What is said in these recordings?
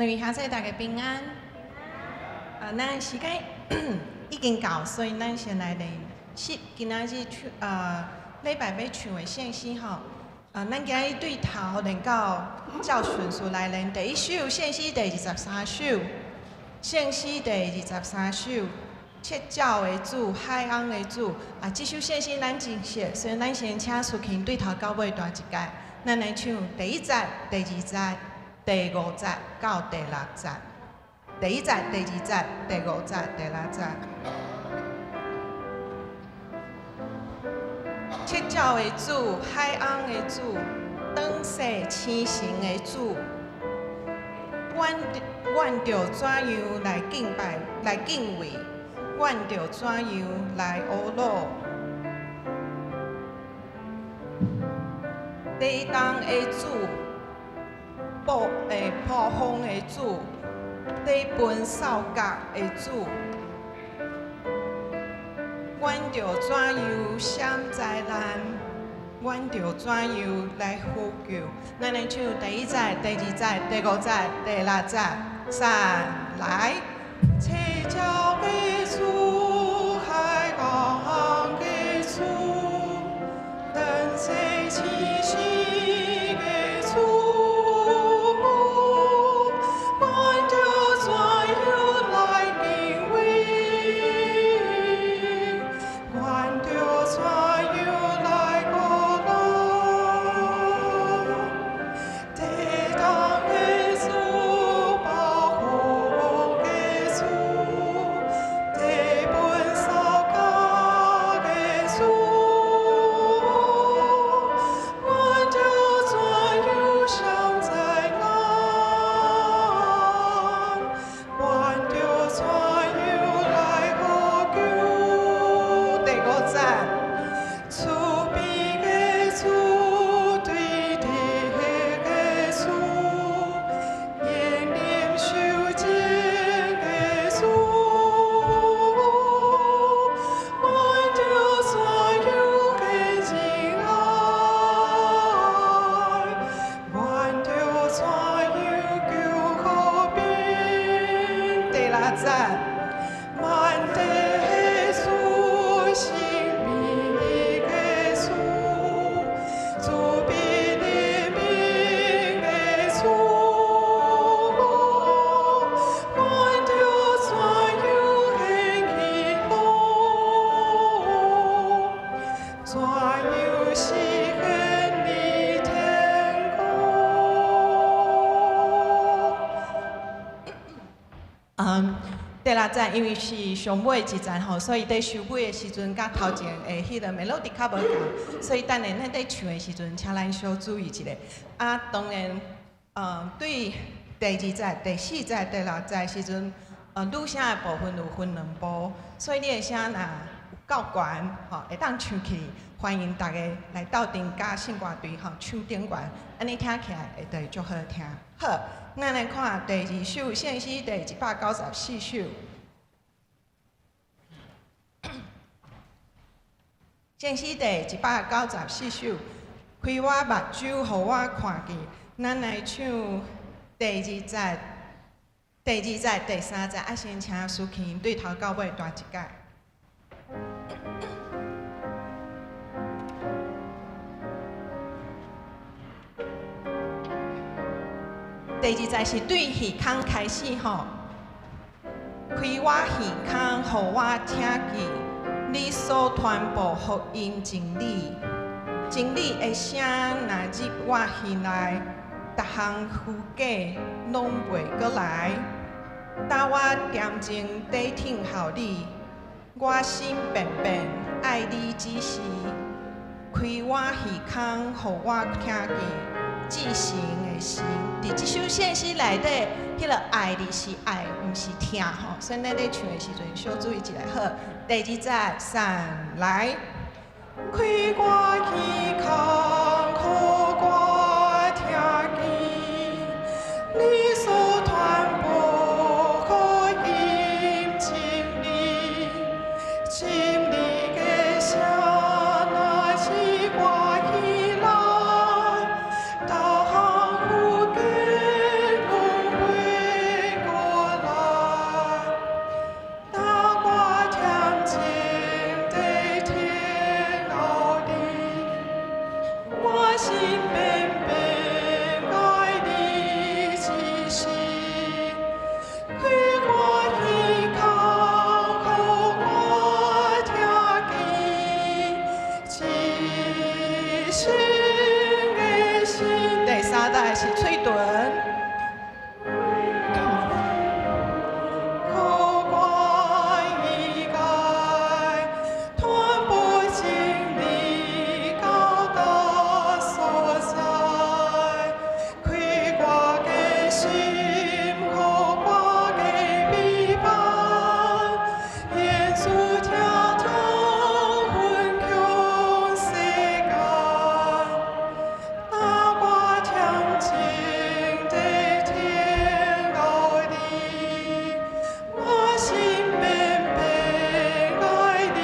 兩位兄弟大家平安。啊，咱時間已經到，所以咱先來練習今仔日唱禮拜欲唱的聖詩吼。啊，咱今日對頭練到照順序來練第一首聖詩第23首，聖詩第二十三首，赤腳的主，海翁的主。啊，這首聖詩咱真熟，所以咱先請司琴對頭到尾彈一擺。咱來唱第一節、第二節、第五節到第六節。第一節、第二節、第五節、第六節。赤腳的主，海翁的主，轉世星神的主，阮阮著怎樣來敬拜、來敬畏？阮著怎樣來呵咾？地動的主，暴暴風的主，地分掃角的主，阮著怎樣閃災難？阮著怎樣來呼救？咱來唱第一節、第二節、第五節、第六節，三來。赤腳的主，海翁的主，轉世星神的主，阮著怎樣來敬畏？阮著怎樣來呵咾？地動的主，暴風的主，地分掃角的主，阮著怎樣閃災難？阮著怎樣來呼救？第五節，慈悲的主，對直的主，嚴忍受情的主，阮著怎樣顯仁愛？阮著怎樣求和平？第六節，萬地的主，神秘的主，慈悲憐憫的主，阮著怎樣顯喜樂？怎樣實現你天國？第六節因為是上尾一節吼，所以佇收尾的時陣，佮頭前的彼个 melody 較無仝，所以等下咱佇唱的時陣，請咱小注意一下。啊，當然，對第二節、第四節、第六節時陣，女聲的部分有分兩部，所以你的聲若有夠懸，吼，會當唱起，歡迎大家來鬥陣佮聖歌隊吼唱頂懸，按呢聽起來會會足好聽。好，咱來看第二首聖詩第194首。聖詩第194首，開我目睭，予我看見。咱來唱第二節、第二節、第三節，啊，先請司琴對頭到尾彈一擺。第二節是對耳孔開始吼，開我耳孔，予我聽見你所傳播福音真理，真理的聲若入我耳內，逐項虛假攏袂閣來。當我恬靜地聽候你，我心變變愛你指示，開我耳孔，予我聽見至聖的神。佇這首聖詩內底，彼个愛字是愛，毋是疼吼。所以咱咧唱的時陣，小注意一下。好，第二節，三來。開我耳孔，予我聽見你所傳播福音真理，真理的聲若入我耳內，逐項虛假攏袂是喙唇。可观异界，傳播真理到達所在，開我的心，予我的臂膀，願主聽聽分享世間，帶我前進的天後裡，我心變變愛你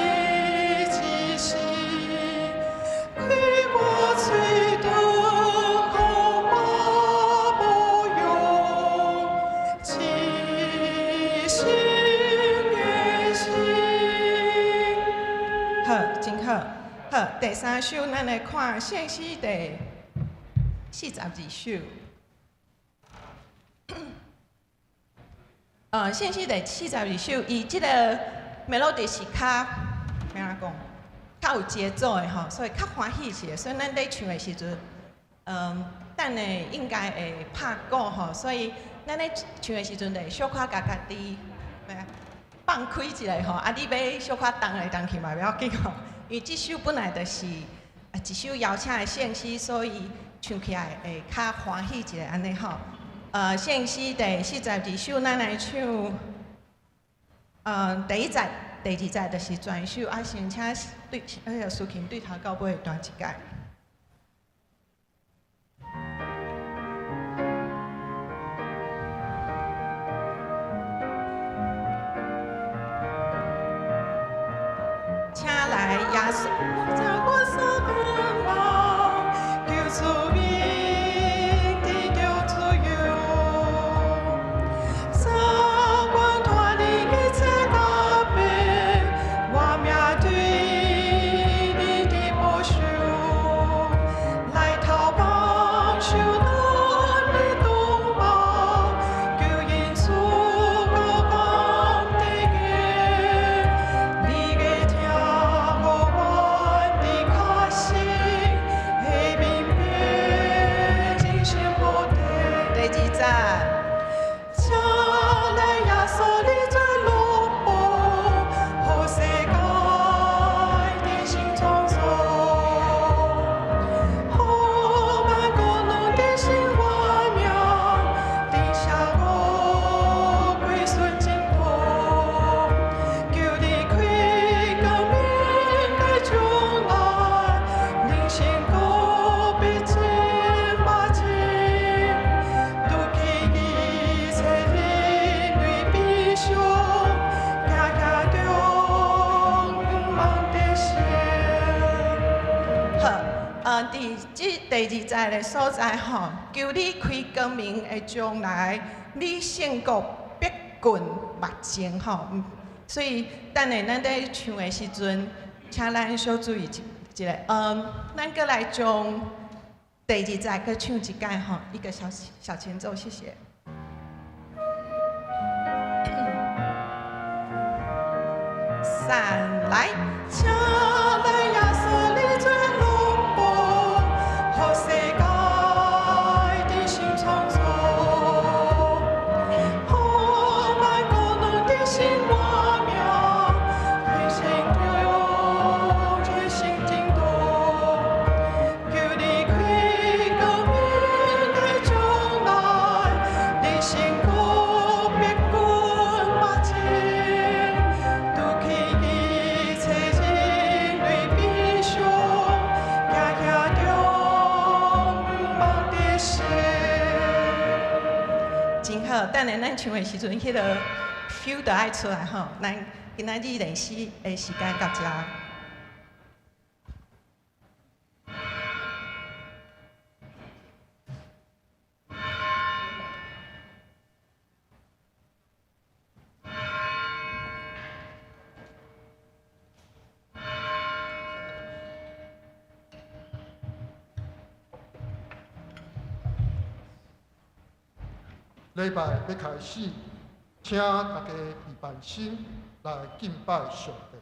之時，開我喙唇，予我保養，至聖的心。好，真好。好，第三首，咱來看聖詩第42首。聖詩第四十二首，伊這個 melody 是較，欲按怎講，較有節奏的吼，所以較歡喜一些。所以咱咧唱的時陣，等下應該會拍鼓吼，所以咱咧唱的時陣，就會小可共家己放開一下吼。啊，你欲小可動來動去嘛，袂要緊吼，因為這首本來就是一首邀請的聖詩，所以唱起來會較歡喜一下按呢吼。聖詩第四十二首，咱來唱。第一節、第二節就是全首，啊，先請對彼个司琴對頭到尾彈一擺。請來耶穌，我所盼望，求主明得著自由，三關脫離一切改變，我命對你的保守，來投放受難的同胞，求恩賜高光的見，你的疼予阮的確信，會明白人生無底。第二節。請來耶穌，你做奴僕，予世界重新創造，予萬國攏得信我名，定下我歸順淨土，求你開光明的將來，人生國必真目前，除去一切人類悲傷，行行中望得勝。好，佇這第二節的所在吼，求你開光明的將來，你勝過必近目前吼。所以等下咱咧唱的時陣，請咱小注意一下。咱閣來將第二節閣唱一擺吼，一個小小前奏，謝謝。三來，請來耶穌，你做奴僕，予世界重新創造，予萬國攏得信我名，人生中全新淨土，求你開光明的將來，你勝過必近目前，除去一切人類悲傷，行行中望得勝。真好，等下咱唱的時陣，彼个 feel 就愛出來吼。咱今仔日練習的時間到遮。禮拜欲開始，請大家預備心來敬拜上帝。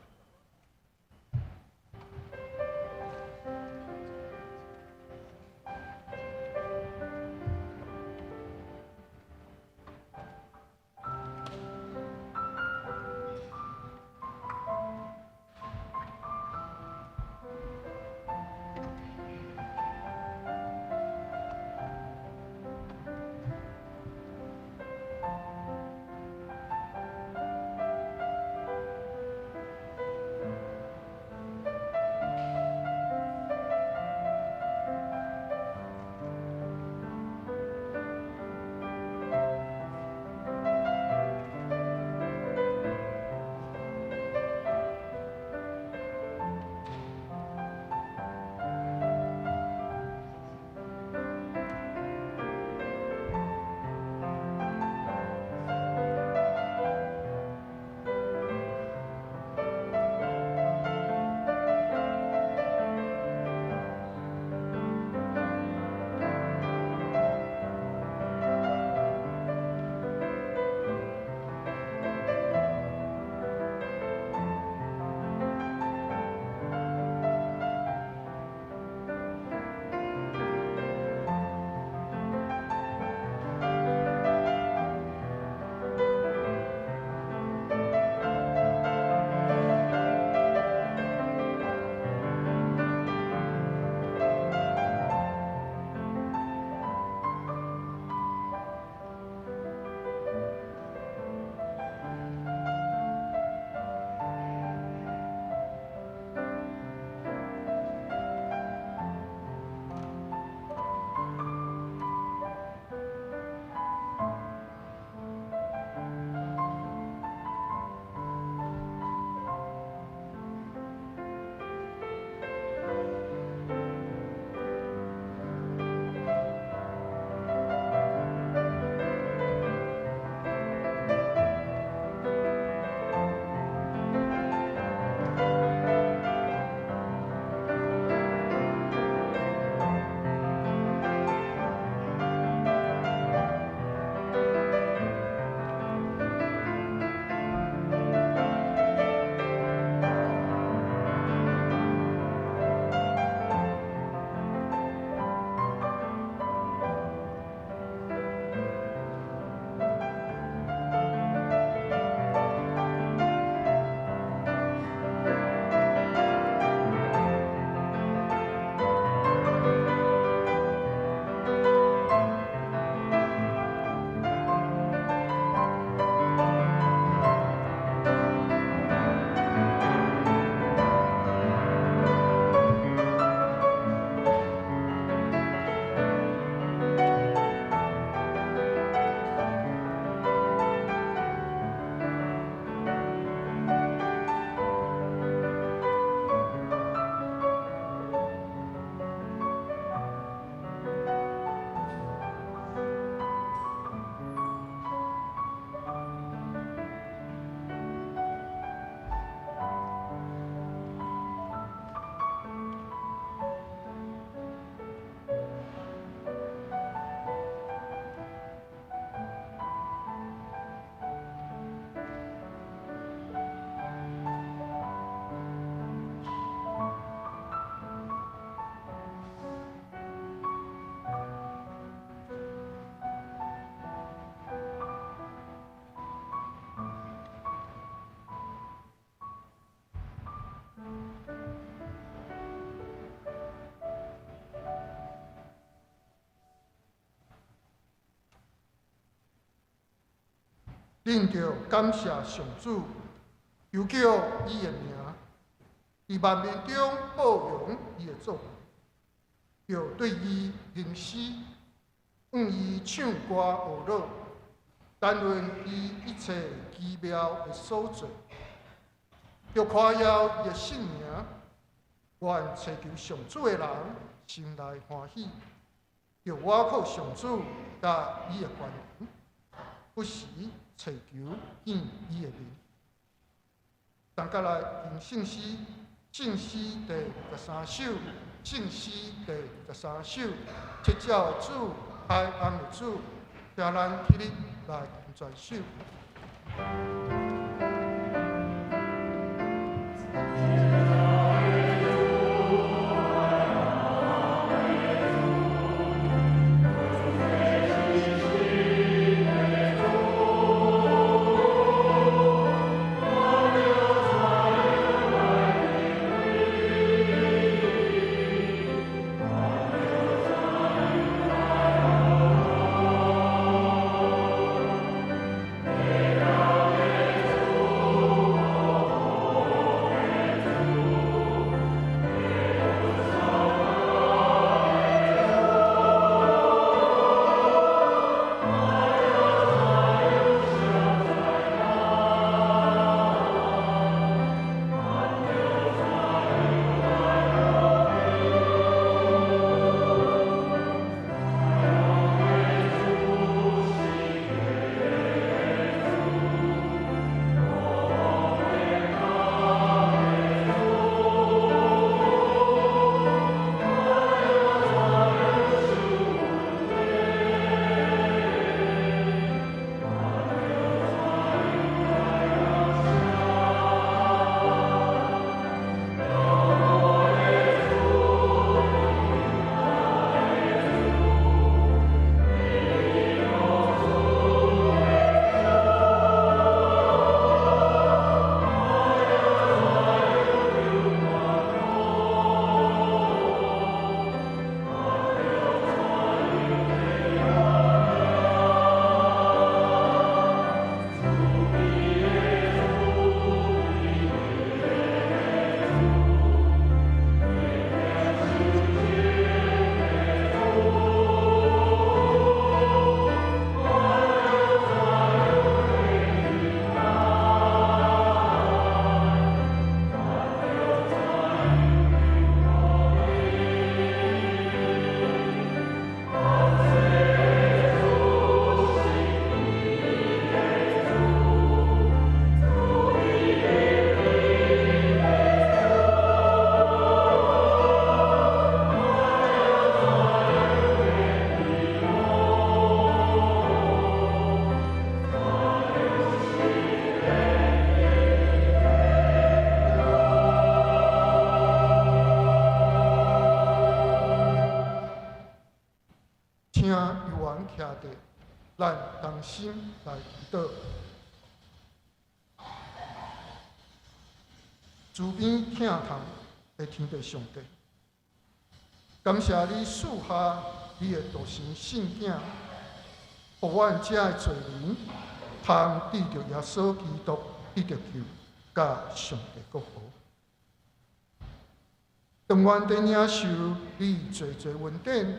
恁著感謝上主，求叫伊的名，佇萬民中報揚伊的作為，著對伊吟詩，向伊唱歌呵咾，談論伊一切奇妙的所做，著誇耀伊的聖名。願尋求上主的人心內歡喜，著倚靠上主佮伊的權能，不時尋求見伊的面。同佮來吟聖詩，聖詩第23首，聖詩第23首，七爪的主，海岸的主，請咱起立來吟全首。請猶原徛佇，咱同心來祈禱。慈悲疼痛的天父上帝，感謝你賜下你的獨生聖子，予阮這的罪人通得著耶穌基督得著救，佮上帝國和。當阮佇領受你濟濟恩典，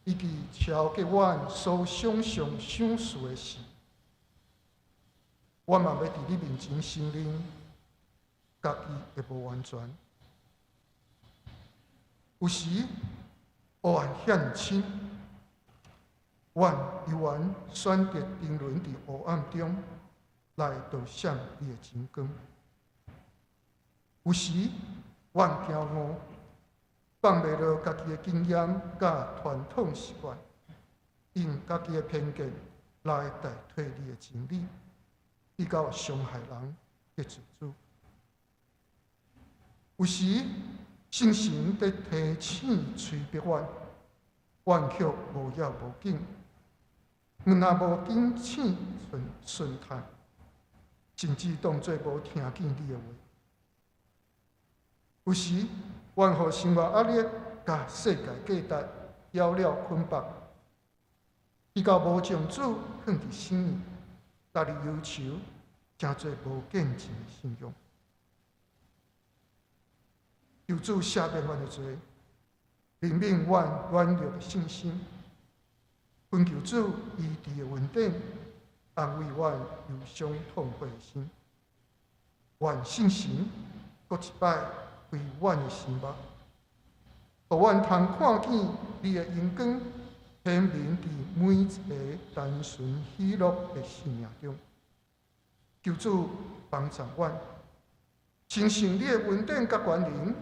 以及超過阮所想象賞賜的時，阮嘛欲佇你面前承認家己的無完全。有時黑暗遐爾深，阮猶原選擇沉淪佇黑暗中，來逃閃你的真光。有時阮驕傲，放袂落家己的經驗佮傳統習慣，用家己的偏見來代替你的真理，以到傷害人得罪主。有時聖神佇提醒催逼阮，阮卻無要無緊，毋若無警醒順順嘆，甚至當做無聽見你的話。有時，阮予生活壓力佮世界價值枵了捆綁，以到無將主放佇心裡，逐日憂愁，成做無見證的信仰。求主赦免阮的罪，憐憫阮軟弱的信心，懇求主醫治的恩典，安慰阮憂傷痛悔的心。願聖神閣一擺開阮的心目，予阮通看見你的榮光顯明佇每一个單純喜樂的生命中。求主幫助阮，親像你的恩典佮權能，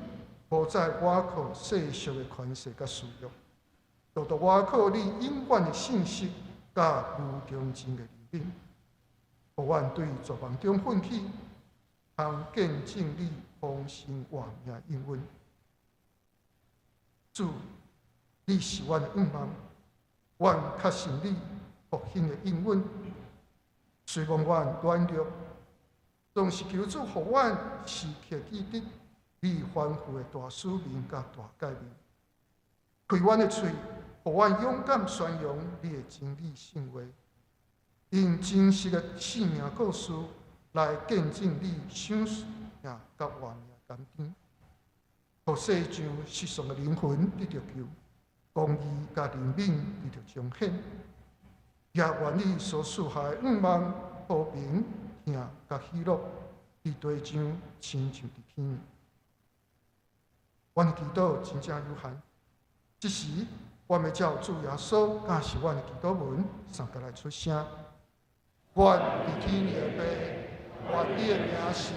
無再倚靠世俗的權勢佮私欲，獨獨倚靠你永遠的信實佮無窮盡的憐憫，予阮對絕望中奮起，通見證你豐盛活命的應允。主，你是阮的向望，阮確信你復興的應允。雖罔阮軟弱，總是求主予阮時刻記得你吩咐的大使命佮大誡命。開阮的喙，予阮勇敢宣揚你的真理聖話，用真實的生命故事來見證你賞命佮活命甘甜，予世上失喪的靈魂得著救，公義佮憐憫得著彰顯。也願你所賜下的向望、和平、疼佮喜樂，佇地上親像佇天。阮的祈禱真正有限，這時阮欲照主耶穌教示阮的祈禱文，相共來出聲。願佇天的爸，願你的名聖，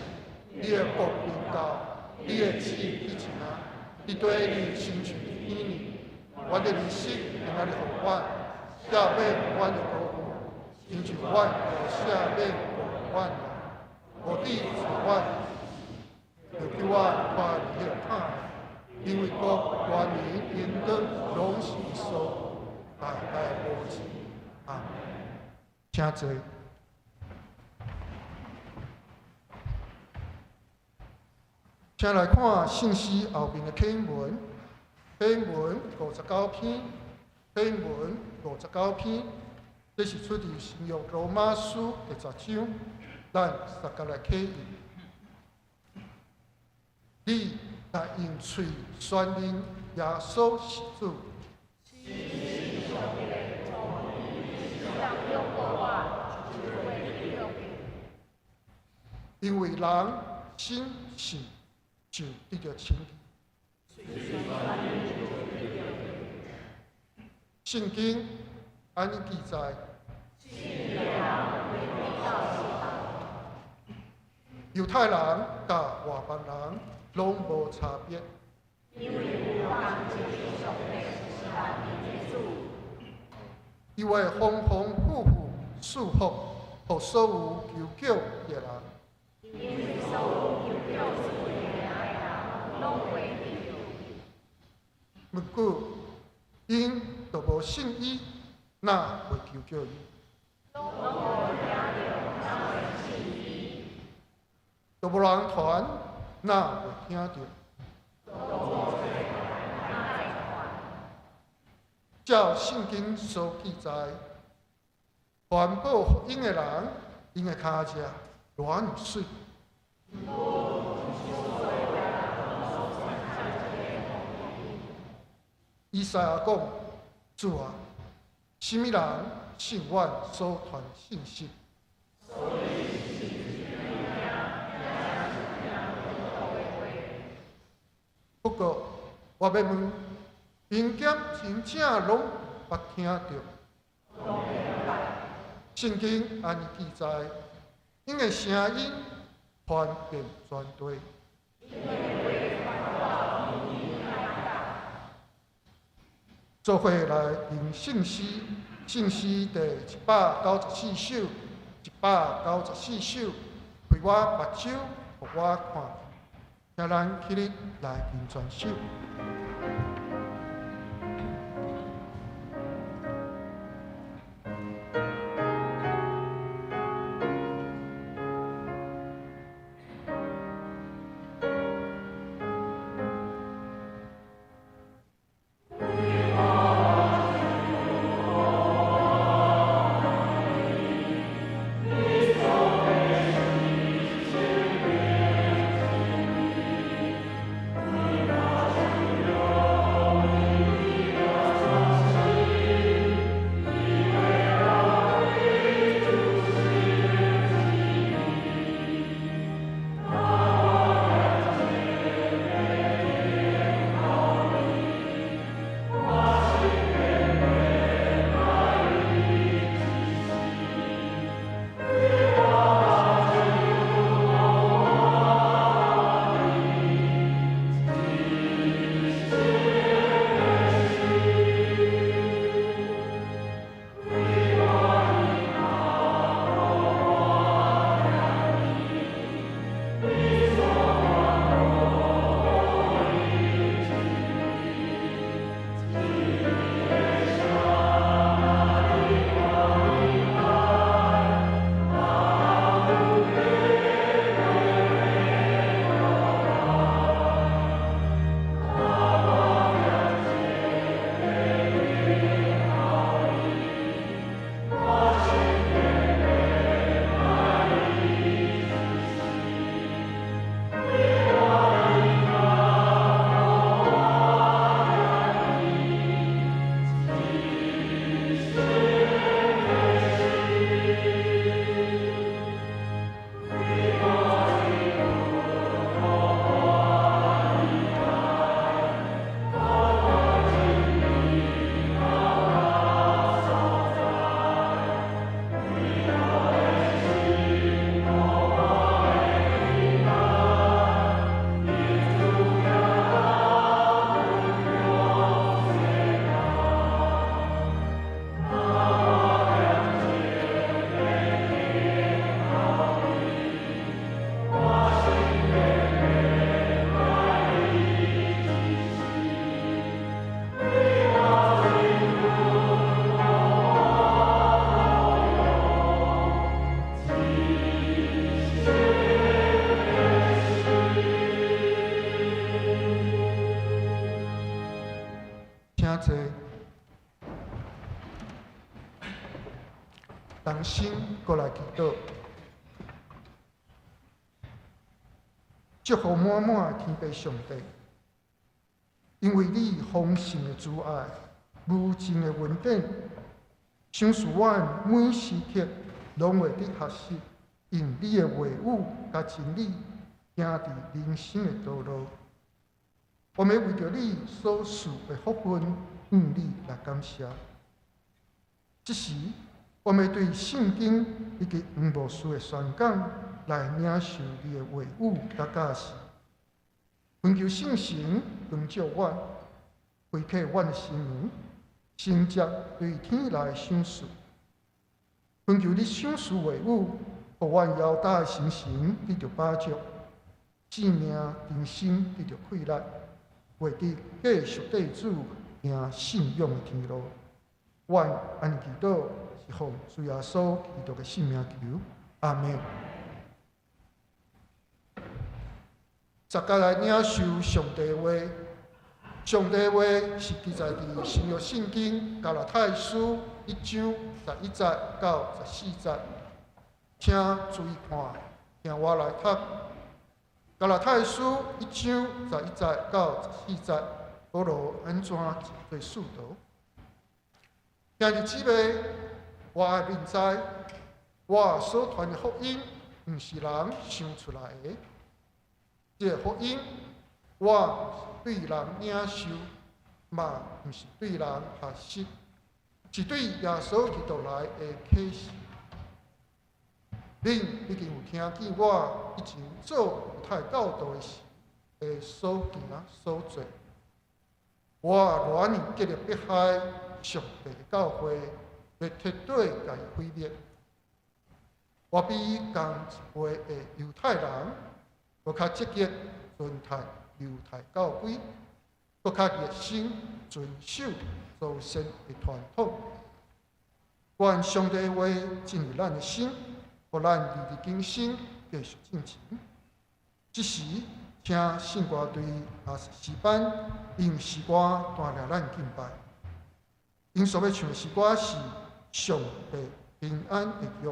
你的國臨到，你的旨意去成，佇地裡親像佇天爾。阮的日食今仔日予阮，赦免阮的過犯，親像阮也赦免過阮的。無致予阮，著救阮脫離彼个歹的，因為國、權能、榮光，攏是你所有，代代無盡。阿們。請坐。請來看聖詩後面的啟文，啟文59篇，啟文59篇，這是出自新約羅馬書第十章，咱相共來啟用。你若用喙宣認耶穌是主，因為人心信就得著稱義。聖經按呢記載，猶太人佮外邦人攏無差別。伊會豐豐富富賜福予所有求叫伊的人。毋過，𪜶都無信伊，哪會求叫伊？都無人傳，哪會聽著？照聖經所記載，傳報福音的人，𪜶的跤跡偌爾媠。以賽亞講：主啊，啥物人信阮所傳信息？不過，我欲問，𪜶敢真正攏捌聽著？聖經按呢記載，𪜶的聲音傳遍全地。做伙來吟聖詩，聖詩第194首，194首，開我目睭，予我看見，請咱起立來吟全首。坐。同心閣來祈禱，祝福滿滿的天父上帝，因為你豐盛的慈愛、無盡的恩典，賞賜阮每時刻攏會得學習，用你的話語佮真理，行佇人生的道路。我們為著你所賜的福分，向你來感謝。這時，我們對聖經以及黃牧師的宣講來領受你的話語佮教示，懇求聖神光照阮，開啟阮的心門，承接對天來的賞賜。懇求你賞賜話語，予阮猶大的心神得著飽足，性命重新得著氣力，會得繼續綴主行信仰的天路。阮按呢祈禱，是奉主耶穌基督的聖名求，阿們。十節來領受上帝話，上帝話是記載佇新約聖經加拉太書一章十一節到十四節，請注意看，聽我來讀。加拉太書一章十一節到十四節，保羅按怎做使徒？兄弟姊妹，我愛恁知，我所傳的福音，毋是人想出來的。這個福音，我毋是對人領受，嘛毋是對人學習，是對耶穌基督來的啟示。恁已經有聽見我以前做猶太教徒的時的所行所做，我偌爾極力迫害上帝的教會，欲徹底共伊毀滅。我比仝一輩的猶太人，閣較積極遵行猶太教規，閣較熱心遵守祖先的傳統。願上帝話進入咱的心，予咱日日更新，繼續進前。這時，請聖歌隊阿詩班用詩歌帶領咱敬拜。𪜶所欲唱的詩歌是《上帝平安的約》。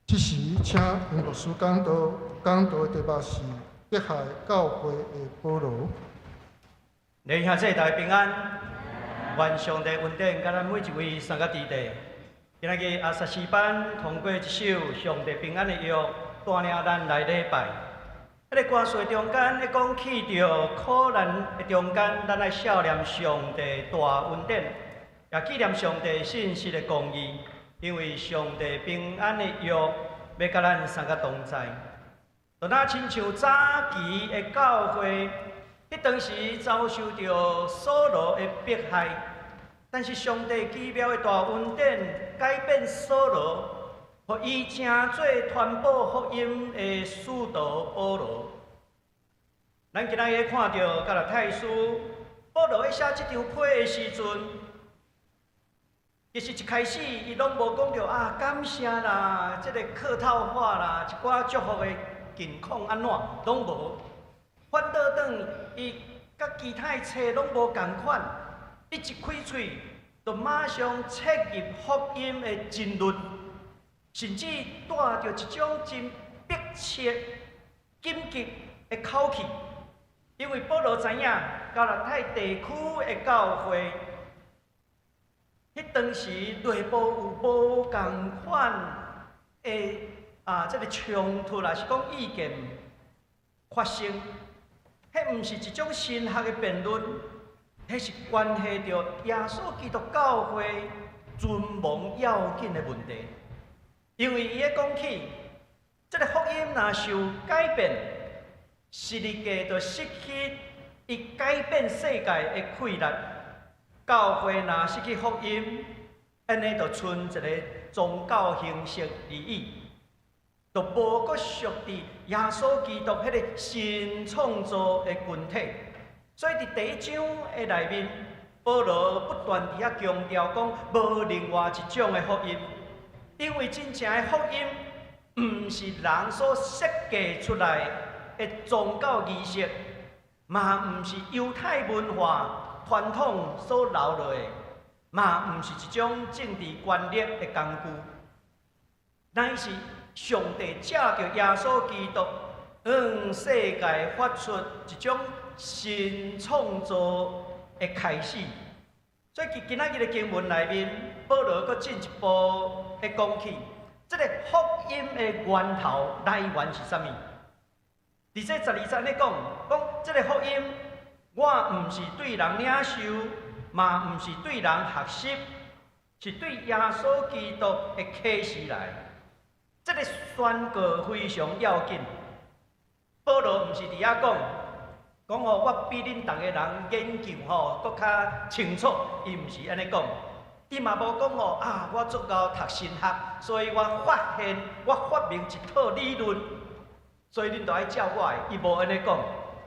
這時，請楊牧師講道，講道的題目是迫害教會的保羅。弟兄姊妹大家平安，願上帝恩典佮咱每一位三個弟弟。今仔日阿薩斯班通過這首上帝平安的約，帶領咱來禮拜。彼個歌詞中間，咧講起著苦難的中間，咱愛數念上帝大恩典，也紀念上帝信實的公義，因為上帝平安的約欲佮咱三個同在。就若親像早期的教會，彼當時遭受著掃羅的迫害，但是上帝奇妙的大恩典改變掃羅，予伊成做傳播福音的使徒保羅。咱今仔日看著加拉太書，保羅咧寫這張批的時陣，其實一開始伊攏無講著啊，感謝啦，這個客套話啦，一寡祝福的近況按怎，攏無。反倒轉伊佮其他的冊攏無仝款，伊一開喙就馬上切入福音的真論，甚至帶著一種真迫切、緊急的口氣。因為保羅知影加拉太地區的教會，彼當時內部有無仝款的啊，這個衝突，抑是講意見發生，彼毋是一種神學的辯論，彼是關係著耶穌基督教會存亡要緊的問題。因為伊咧講起，這個福音若受改變，十字架就失去伊改變世界的氣力。教會若失去福音，按呢就賰一個宗教形式而已，就無閣屬佇耶穌基督彼個新創造的群體。所以佇第一章的內面，保羅不斷佇遐強調講，無另外一種的福音，因為真正的福音，毋是人所設計出來的宗教儀式，嘛毋是猶太文化傳統所留落的，嘛毋是一種政治權力的工具，乃是上帝藉著耶穌基督，向世界發出一種新創造的開始。所以，佇今仔日的經文內面，保羅閣進一步的講起，這個福音的源頭來源是啥物？佇這12節咧講，講這個福音，我毋是對人領受，嘛毋是對人學習，是對耶穌基督的啟示來。這個宣告非常要緊。保羅毋是佇遐講，講吼，我比恁逐个人研究吼，閣較清楚。伊毋是按呢講，伊嘛無講吼啊，我足𠢕讀神學，所以我發現我發明一套理論，所以恁著愛照我的。伊無按呢講，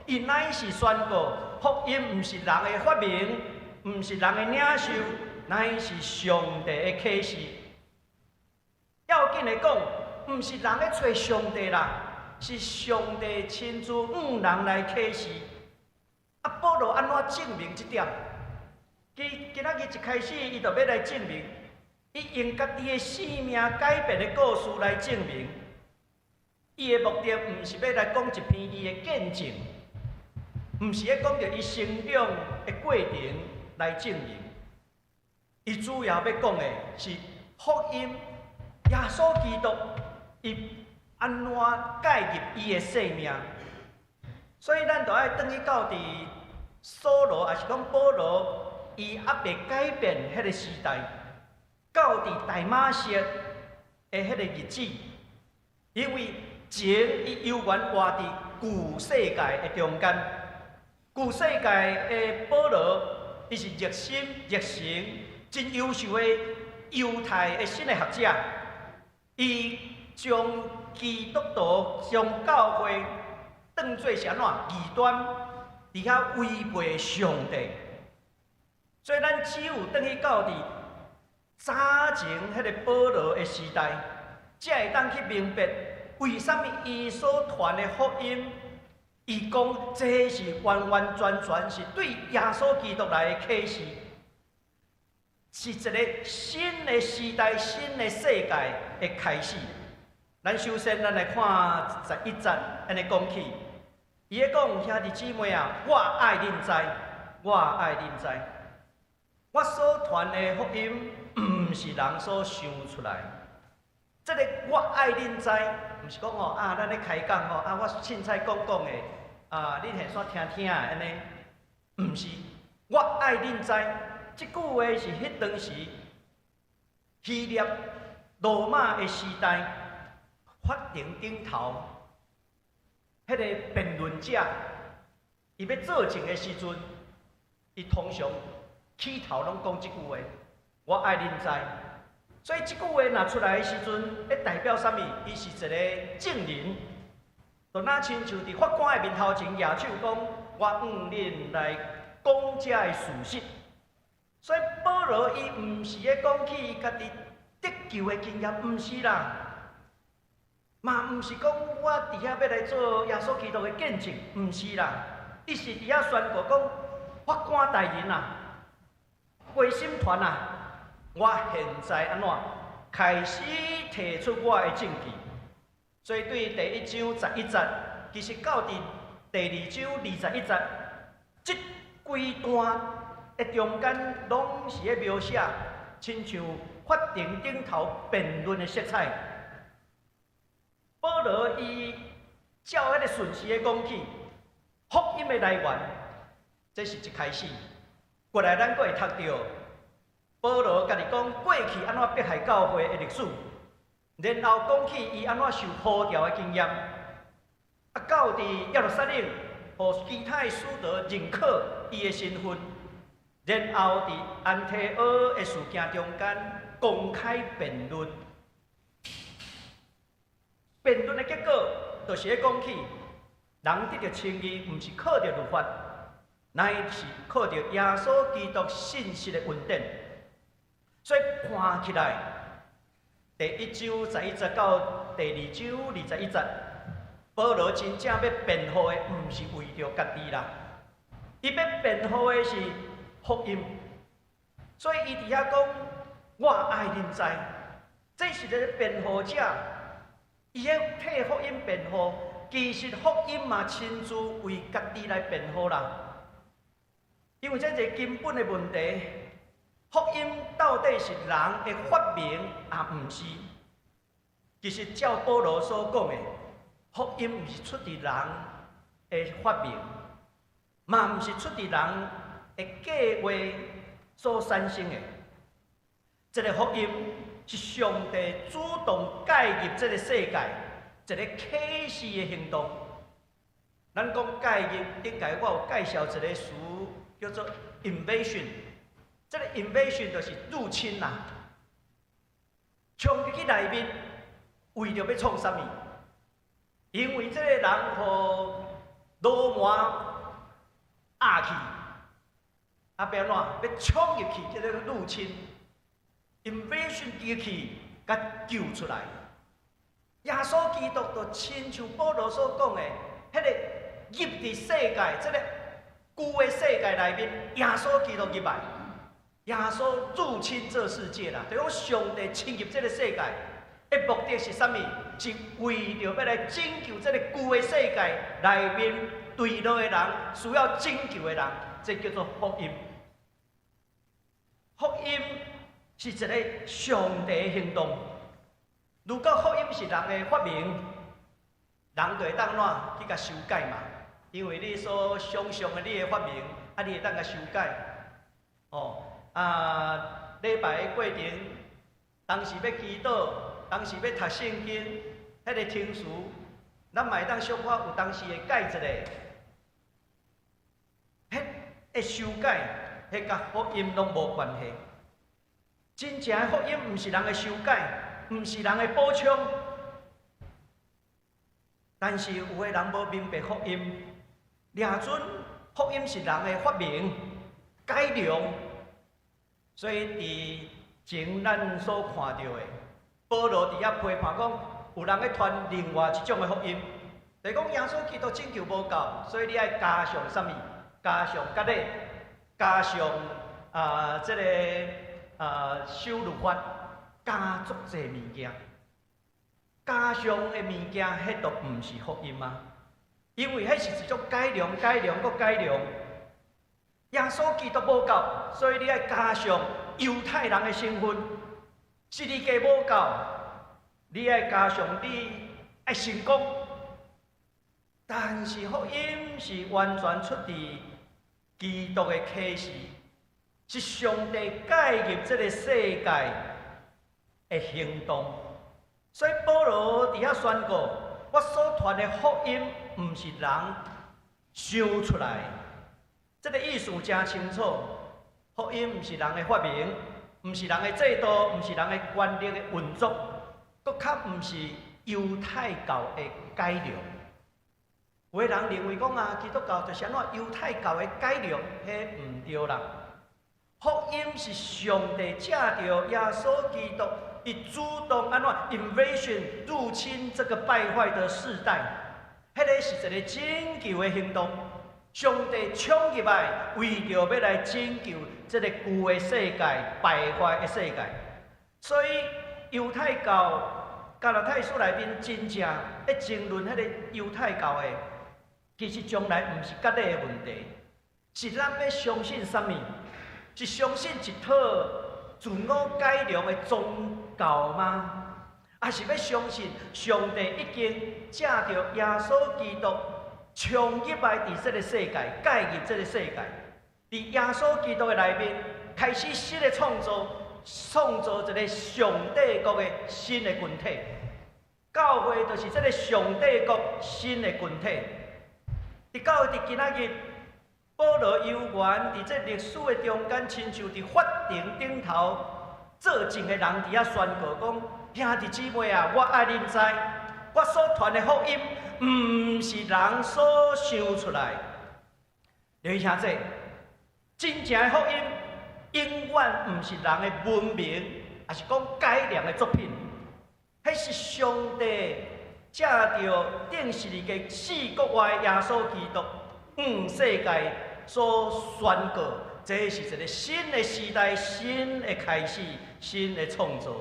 伊乃是宣告福音毋是人的發明，毋是人的領受，乃是上帝的啟示。要緊的講，毋是人咧揣上帝啦，是上帝親自向人來啟示。啊，保羅按怎證明這點？伊今仔日一開始，伊就欲來證明，伊用家己的生命改變的故事來證明。伊的目的毋是欲來講一篇伊的見證，毋是咧講著伊成長的過程來證明。伊主要欲講的是福音，耶穌基督，伊按怎介入伊的生命。所以咱就愛轉去到佇掃羅，抑是講保羅，伊猶未改變彼個時代，到佇大馬色的彼個日子，因為前伊猶原活佇舊世界的中間，舊世界的保羅，伊是熱心熱誠、真優秀的猶太的神學者，伊將基督徒將教會當做是按怎異端，佇遐違背上帝。所以咱只有轉去到佇早前彼個保羅的時代，才會當去明白為啥物伊所傳的福音，伊講這是完完全全是對耶穌基督來的啟示，是一個新的時代、新的世界的開始。咱首先咱來看十一節，按呢講起，伊咧講，兄弟姊妹啊，我愛恁知，我愛恁知，我所傳的福音，毋是人所想出來。這个我愛恁知，毋是講吼啊，咱咧開講吼啊，我凊彩講講的啊，恁現煞聽聽按呢，毋是，我愛恁知，這句話是彼當時希臘羅馬的時代。法庭頂頭，彼个辯論者，伊欲作證的時陣，伊通常起頭攏講這句話：我愛恁知。所以這句話若出來的時陣，會代表啥物？伊是一個證人，就若親像佇法官的面頭前舉手講：我向恁來講這个事實。所以保羅伊毋是咧講起伊家己得救的經驗，毋是啦。嘛毋是講我佇遐欲來做耶穌基督的見證，毋是啦。伊是佇遐宣告講，法官大人啊，陪審團啊，我現在按怎開始提出我的證據。所以對第一章十一節，其實到佇第二章二十一節，這幾段的中間，攏是咧描寫，親像法庭頂頭辯論的色彩。保羅伊照彼个順序咧講起，福音的來源，這是一開始。過來，咱閣會讀著保羅家己講過去按怎迫害教會的歷史，然後講起伊按怎受呼召的經驗，啊，到佇耶路撒冷，予其他的使徒認可伊的身份，然後佇安提阿的事件中間公開辯論。辯論的結果，就是咧講起，人得著稱義，毋是靠著律法，乃是靠著耶穌基督信實的恩典。所以看起來，第一章十一節到第二章二十一節，保羅真正欲辯護的，毋是為著家己啦，伊欲辯護的是福音。所以伊佇遐講，我愛恁知，這是一个辯護者。伊咧替福音辯護，其實福音嘛親自為家己來辯護啦。因為這是一个根本的問題，福音到底是人的發明，抑毋是？其實照保羅所講的，福音毋是出佇人的發明，嘛毋是出佇人的計劃所產生的。這个福音是上帝主動介入這个世界，一个啟示的行動。咱講介入，頂擺我有介紹一个詞叫做 invasion。這个 invasion 就是入侵啦，衝入去內面，為著欲創啥物？因為這个人予羅馬壓去，啊，欲按怎？欲衝入去，這个入侵。invasion 入去，共救出來。耶穌基督就親像保羅所講的，彼个入佇世界，這个舊的世界內面，耶穌基督入來，耶穌入侵這世界啦，就講上帝侵入這个世界的目的是啥物？是為著欲來拯救這个舊的世界內面墜落的人，需要拯救的人，這叫做福音。福音是一个上帝的行動。如果福音是人的發明，人就會當按怎去共修改嘛？因為你所想象的你的發明，啊，你會當共修改。哦，啊，禮拜的過程，當時欲祈禱，當時欲讀聖經，彼个程序，咱嘛會當小可有當時會改一下。彼會修改，彼佮福音攏無關係。真正的福音毋是人的修改，毋是人的補充。但是有的人無明白福音，掠準福音是人的發明、改良，所以佇前咱所看著的，保羅佇遐批判講，有人咧傳另外一種的福音，就是講耶穌基督拯救無夠，所以你愛加上啥物？加上割禮，加上啊這个啊守律法，加足濟物件。加上的物件，彼都毋是福音啊！因為彼是一種改良、改良、閣改良。耶穌基督無夠，所以你愛加上猶太人的身份；十字架無夠，你愛加上你愛成功。但是福音是完全出自基督的啟示，是上帝介入這个世界的行動。所以保羅佇遐宣告：我所傳的福音，毋是人想出來。這个意思誠清楚，福音毋是人的發明，毋是人的制度，毋是人的權力的運作，閣較毋是猶太教的改良。有的人認為講啊，基督教就是按怎猶太教的改良，彼毋對啦。福音是上帝藉著耶穌基督，伊主動按怎 invasion 入侵這個敗壞的世代，彼个是一个拯救的行動。上帝衝入來，為著欲來拯救這个舊的世界、敗壞的世界。所以猶太教加拉太書內面真正咧爭論彼个猶太教的，其實將來毋是割禮的問題，是咱欲相信啥物？是相信一套自我改良的宗教嗎？抑是欲相信上帝已經藉著耶穌基督衝入來佇這个世界，介入這个世界，佇耶穌基督的內面開始新的創造，創造一个上帝國的新的群體。教會就是這个上帝國新的群體。佇教會佇今仔日，保羅猶原佇這歷史的中間，親像佇法庭頂頭作證的人佇遐宣告講：兄弟姊妹啊，我愛恁知，我所傳的福音，毋是人所想出來。你聽這，真正的福音永遠毋是人的文明，抑是講改良的作品。彼是上帝藉著釘十字架死復活的耶穌基督，向世界所宣告，這是一个新的時代、新的開始、新的創造。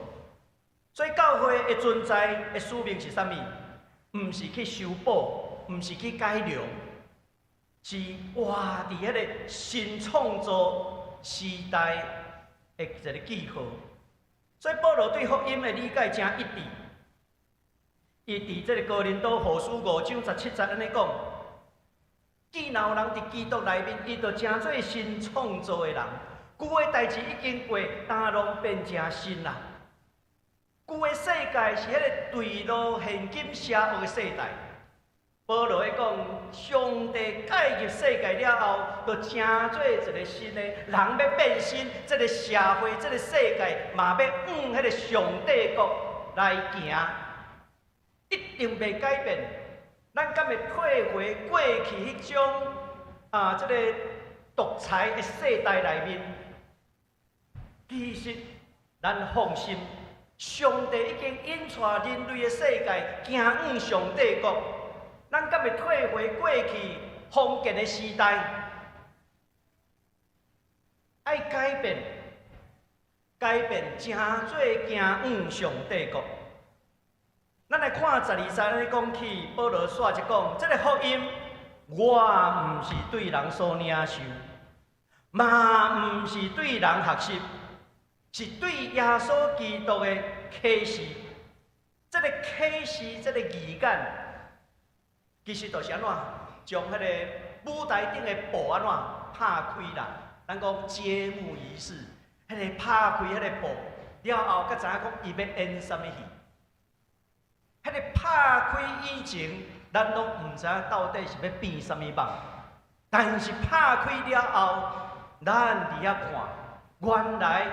所以教會的存在的使命是啥物？毋是去修補，毋是去改良，是活佇彼个新創造時代的一个記號。所以保羅對福音的理解誠一致。伊佇這个哥林多後書5章17節按呢講：既若有人佇基督內面，伊就成做新創造的人，舊的代誌已經過，焦攏變成新啦。舊的世界是彼个墜落現今邪惡的世代。保羅咧講，上帝介入世界了後，就成做一个新的人欲變新，這个社會、這个世界嘛欲向彼个上帝國來行，一定袂改變。咱敢會退回過去彼種啊，這个獨裁的世代內面？其實，咱放心，上帝已經引帶人類的世界行向上帝國。咱敢會退回過去封建的時代？愛改變，改變，成做行向上帝國。咱來看12節，按呢講起，保羅煞一講，這个福音，我毋是對人所領受，嘛毋是對人學習，是對耶穌基督的啟示。這个啟示，這个預言，其實就是按怎，將彼个舞台頂的布按怎拍開啦。咱講揭幕儀式，彼个拍開彼个布了後，才知影講伊欲演啥物戲。彼个拍開以前，咱攏毋知影到底是欲變啥物夢。但是拍開了後，咱佇遐看，原來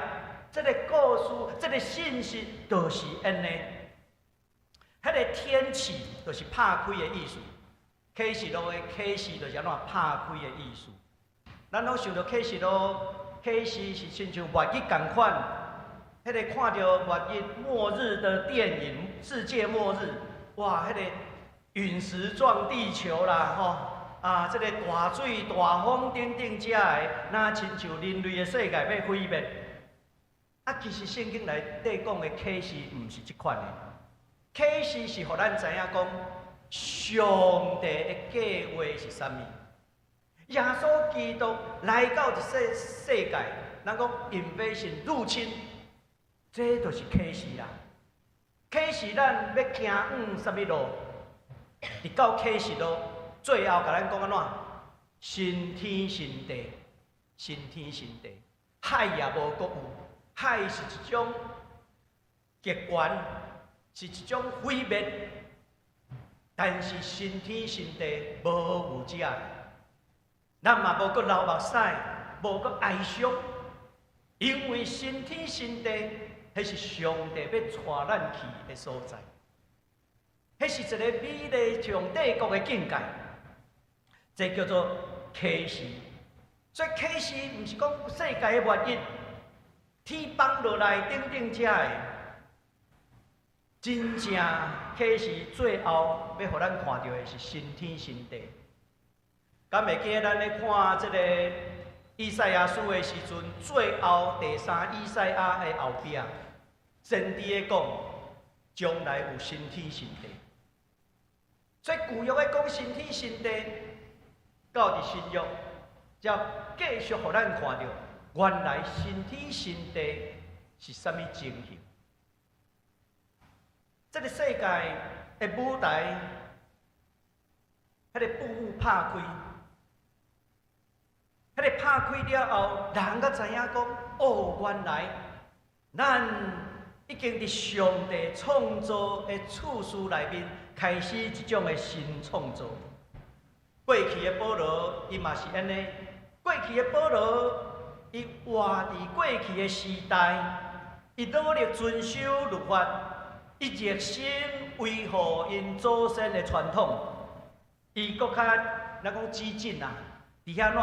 這个故事、這个信息就是按呢。彼个天啟就是拍開的意思。啟示錄的啟示就是按怎拍開的意思。咱攏想著啟示錄，啟示是親像末日仝款，彼个看著末日末日的電影，世界末日，哇，彼个隕石撞地球啦，吼，啊，這个大水大風等等遮个，若親像人類的世界欲毀滅。啊，其實聖經內底講的啟示毋是這款的。啟示是予咱知影講，上帝的計劃是啥物？耶穌基督來到這世界，咱講 invasion 入侵，這就是啟示啦。啟示咱欲行往啥物路？直到啟示錄最後，共咱講按怎？新天新地，新天新地，海也無閣有，海是一種極權，是一種毀滅。但是新天新地無有這个，咱嘛無閣流目屎，無閣哀傷，因為新天新地，彼是上帝欲帶咱去的所在，彼是一个美麗上帝國的境界，這叫做啟示。所以啟示毋是講世界的末日，天崩落來等等這个，真正啟示最後欲予咱看著的是新天新地。敢會記得咱咧看這個以賽亞書的時陣，最後第三以賽亞的後壁，先知咧講，將來有新天新地。所以舊約咧講新天新地，到佇新約，才繼續予咱看著，原來新天新地是啥物情形。這个世界的舞台，彼个布幕拍開，彼个拍開了後，人才知影講，哦，原來咱已經佇上帝創造的次序內面，開始一種的新創造。過去的保羅，伊嘛是按呢。過去的保羅，伊活佇過去的時代，伊努力遵守律法，伊熱心維護𪜶祖先的傳統，伊閣較咱講激進啊，佇遐怎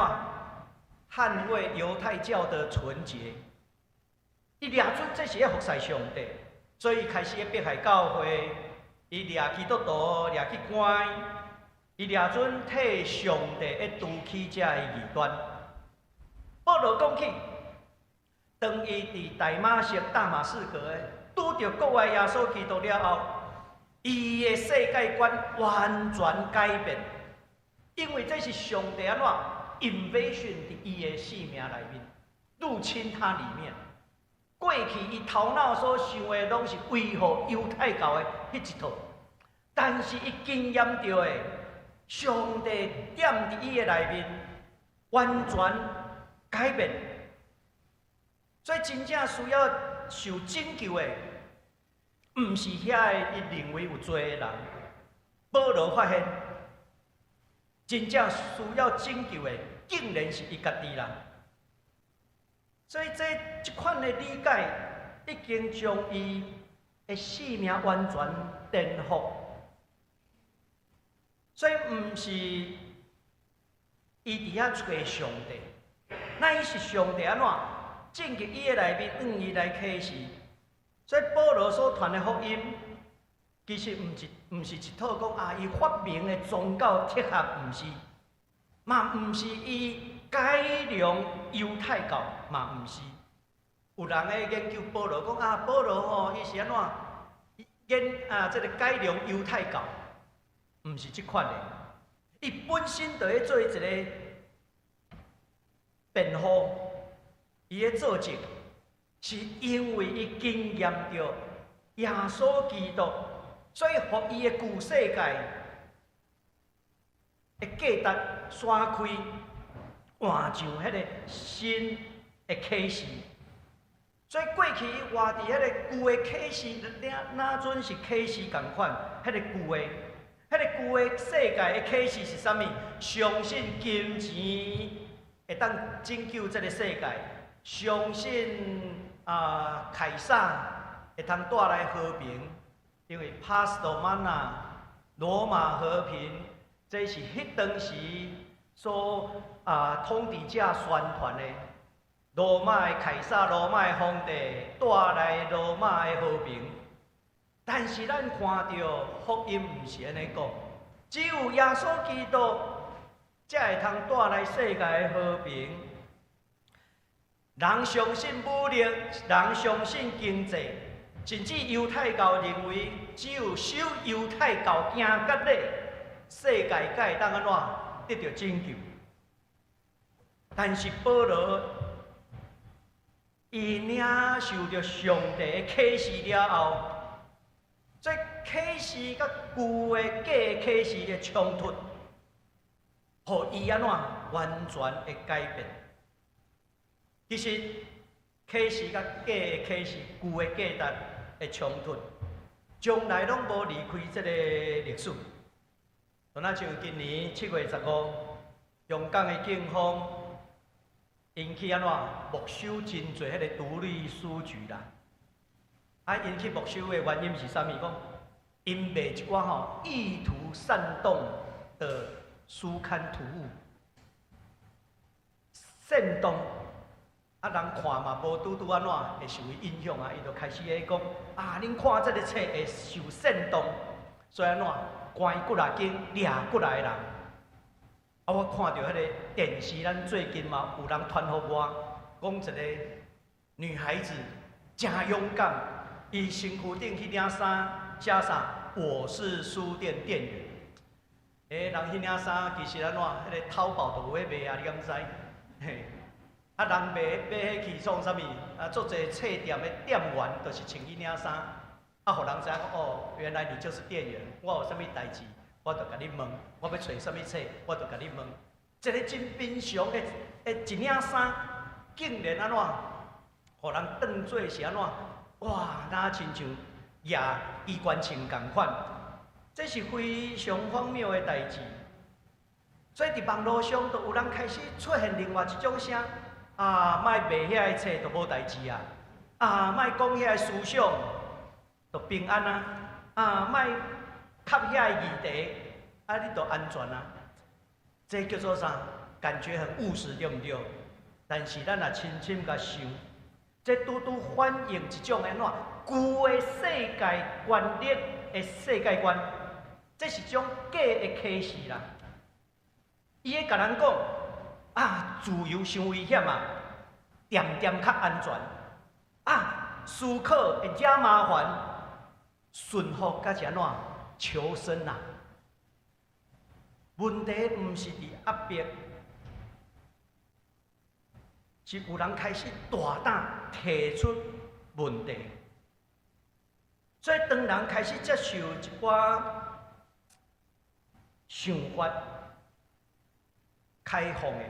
捍衛猶太教的純潔，伊掠準這是咧服侍上帝，所以開始咧迫害教會，伊掠基督徒掠去關，伊掠準替上帝咧除去這个異端。保羅講起，當伊佇大馬色大馬士革的拄著國外耶穌基督了後，伊的世界觀完全改變，因為這是上帝按怎 invasion 佇伊的生命內面，入侵他裡面。過去伊頭腦所想的攏是維護猶太教的彼一套，但是伊經驗著的，上帝踮佇伊的內面，完全改變。所以真正需要受拯救的，毋是遐个伊認為有罪的人。保羅發現，真正需要拯救的，竟然是伊家己啦。所以這這款的理解，已經將伊的生命完全顛覆。所以毋是伊佇遐揣上帝，乃是上帝按怎進入伊的內面，向伊來啟示。所以保羅所傳的福音，其實毋是一套講啊，伊發明的宗教哲學，毋是，嘛毋是伊改良猶太教，嘛毋是。有人咧研究保羅，講啊，保羅吼，伊是按怎研啊？這个改良猶太教，毋是這款的。伊本身就咧做一個辯護，伊咧做證，是因為伊經驗著耶穌基督，所以予伊的舊世界的價值散開，換上彼个新的啟示。所以過去伊活佇彼个舊的啟示，哪陣是啟示仝款？彼个舊的，彼个舊的世界的啟示是啥物？相信金錢會當拯救這个世界，相信啊凱撒會通帶來和平，因為 Pax Romana 羅馬和平，這是彼當時所啊統治者宣傳的。羅馬的凱撒、羅馬的皇帝帶來羅馬的和平，但是咱看著福音毋是按呢講，只有耶穌基督才會通帶來世界的和平。人相信武力，人相信經濟，甚至猶太教認為，只有守猶太教行割禮，世界才會當按怎得著拯救。但是保羅伊領受著上帝的啟示了後，這啟示佮舊的假啟示的衝突，予伊按怎完全的改變。其實啟示佮假的啟示、舊的價值的衝突，從來攏無離開這个歷史。就若像今年7月15，香港的警方𪜶去按怎沒收真濟彼个獨立書局啦。啊，𪜶去沒收的原因是啥物？講𪜶賣一寡吼意圖煽動的書刊讀物，煽動。啊，人看嘛無拄拄按怎會受伊影響啊，伊就開始咧講啊，恁看這个冊會受煽動，所以按怎關幾若間，掠幾若个人。啊，我看著彼个電視，咱最近嘛有人傳予我，講一个女孩子誠勇敢，伊身軀頂彼領衫寫啥？我是書店店員。欸，人彼領衫其實按怎？彼个淘寶都有咧賣啊，你敢知？嘿。啊，人賣買彼去創啥物？啊，足濟冊店的店員就是穿彼領衫，啊，予人知影講哦，原來你就是店員。我有啥物代誌，我就共你問；我欲揣啥物冊，我就共你問。一个真平常的的一領衫，竟然按怎，予人當做是按怎？哇，若親像攑機關槍仝款，這是非常荒謬的代誌。所以佇網路上，就有人開始出現另外一種聲。啊，莫賣遐个冊就無代誌啊！啊，莫講遐个思想就平安啊！啊，莫磕遐个議題，啊，你就安全啊！這叫做啥？感覺很務實，對毋對？但是咱若深深共想，這拄拄反映一種按怎舊的世界觀念的世界觀，這是種假的啟示啦。伊會共人講啊，自由傷危險啊，恬恬較安全。啊，思考會惹麻煩，順服才是按怎求生啊？問題毋是佇壓迫，是有人開始大膽提出問題。所以當人開始接受一寡想法開放的，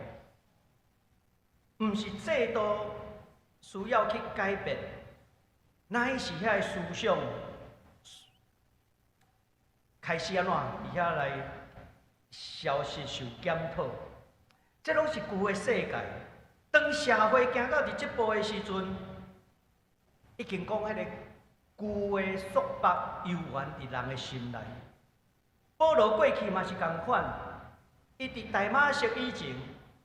毋是制度需要去改變，乃是遐个思想開始按怎佇遐來消失受檢討。這攏是舊的世界。當社會行到佇這步的時陣，已經講彼個舊的束縛猶原佇人的心內。保羅過去嘛是仝款，伊佇大馬色以前，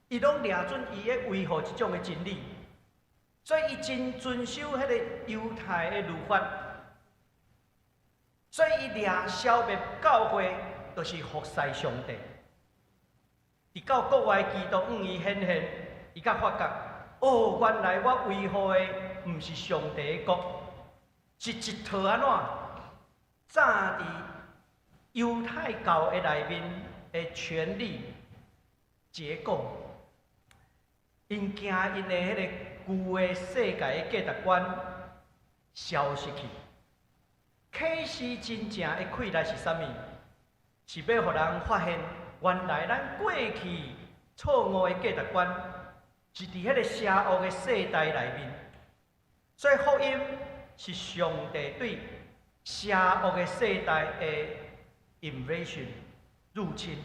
伊攏掠準伊咧維護這種的真理，所以伊真遵守彼個猶太的律法，所以伊掠消滅教會，就是服侍上帝。直到國外基督向伊顯現，伊才發覺，哦，原來我維護的毋是上帝的國，是一套按怎早佇猶太教的內面的權力結構。𪜶驚𪜶的彼个舊的世界的價值觀消失去。啟示真正的氣力是啥物？是欲予人發現，原來咱過去錯誤的價值觀是佇彼个邪惡的世代內面。所以福音是上帝對邪惡的世代的 invasion 入侵，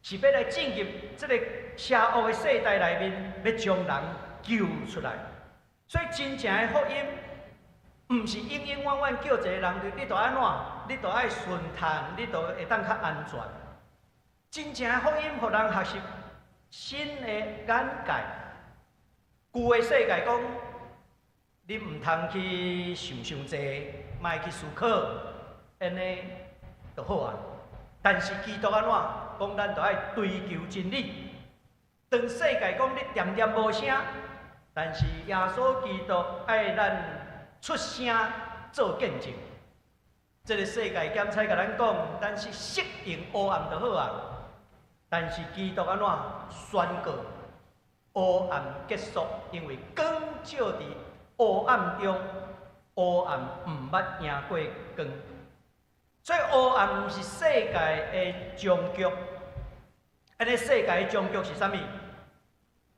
是欲來進入這個邪惡的世代內面，欲將人救出來。所以真正的福音，毋是永永遠遠叫一個人，你著按怎，你著愛順趁，你著會當較安全。真正的福音，予人學習新的眼界。舊的世界講，你毋通去想傷濟，莫去思考，按呢就好啊。但是基督按怎講，咱著愛追求真理。當世界講你恬恬無聲，但是耶穌基督愛咱揣出聲做見證。這个世界檢採共咱講，咱是適應黑暗就好啊。但是基督按怎宣告黑暗結束？因為光照佇黑暗中，黑暗毋捌贏過光。所以黑暗毋是世界的終局。按呢，世界的終局是啥物？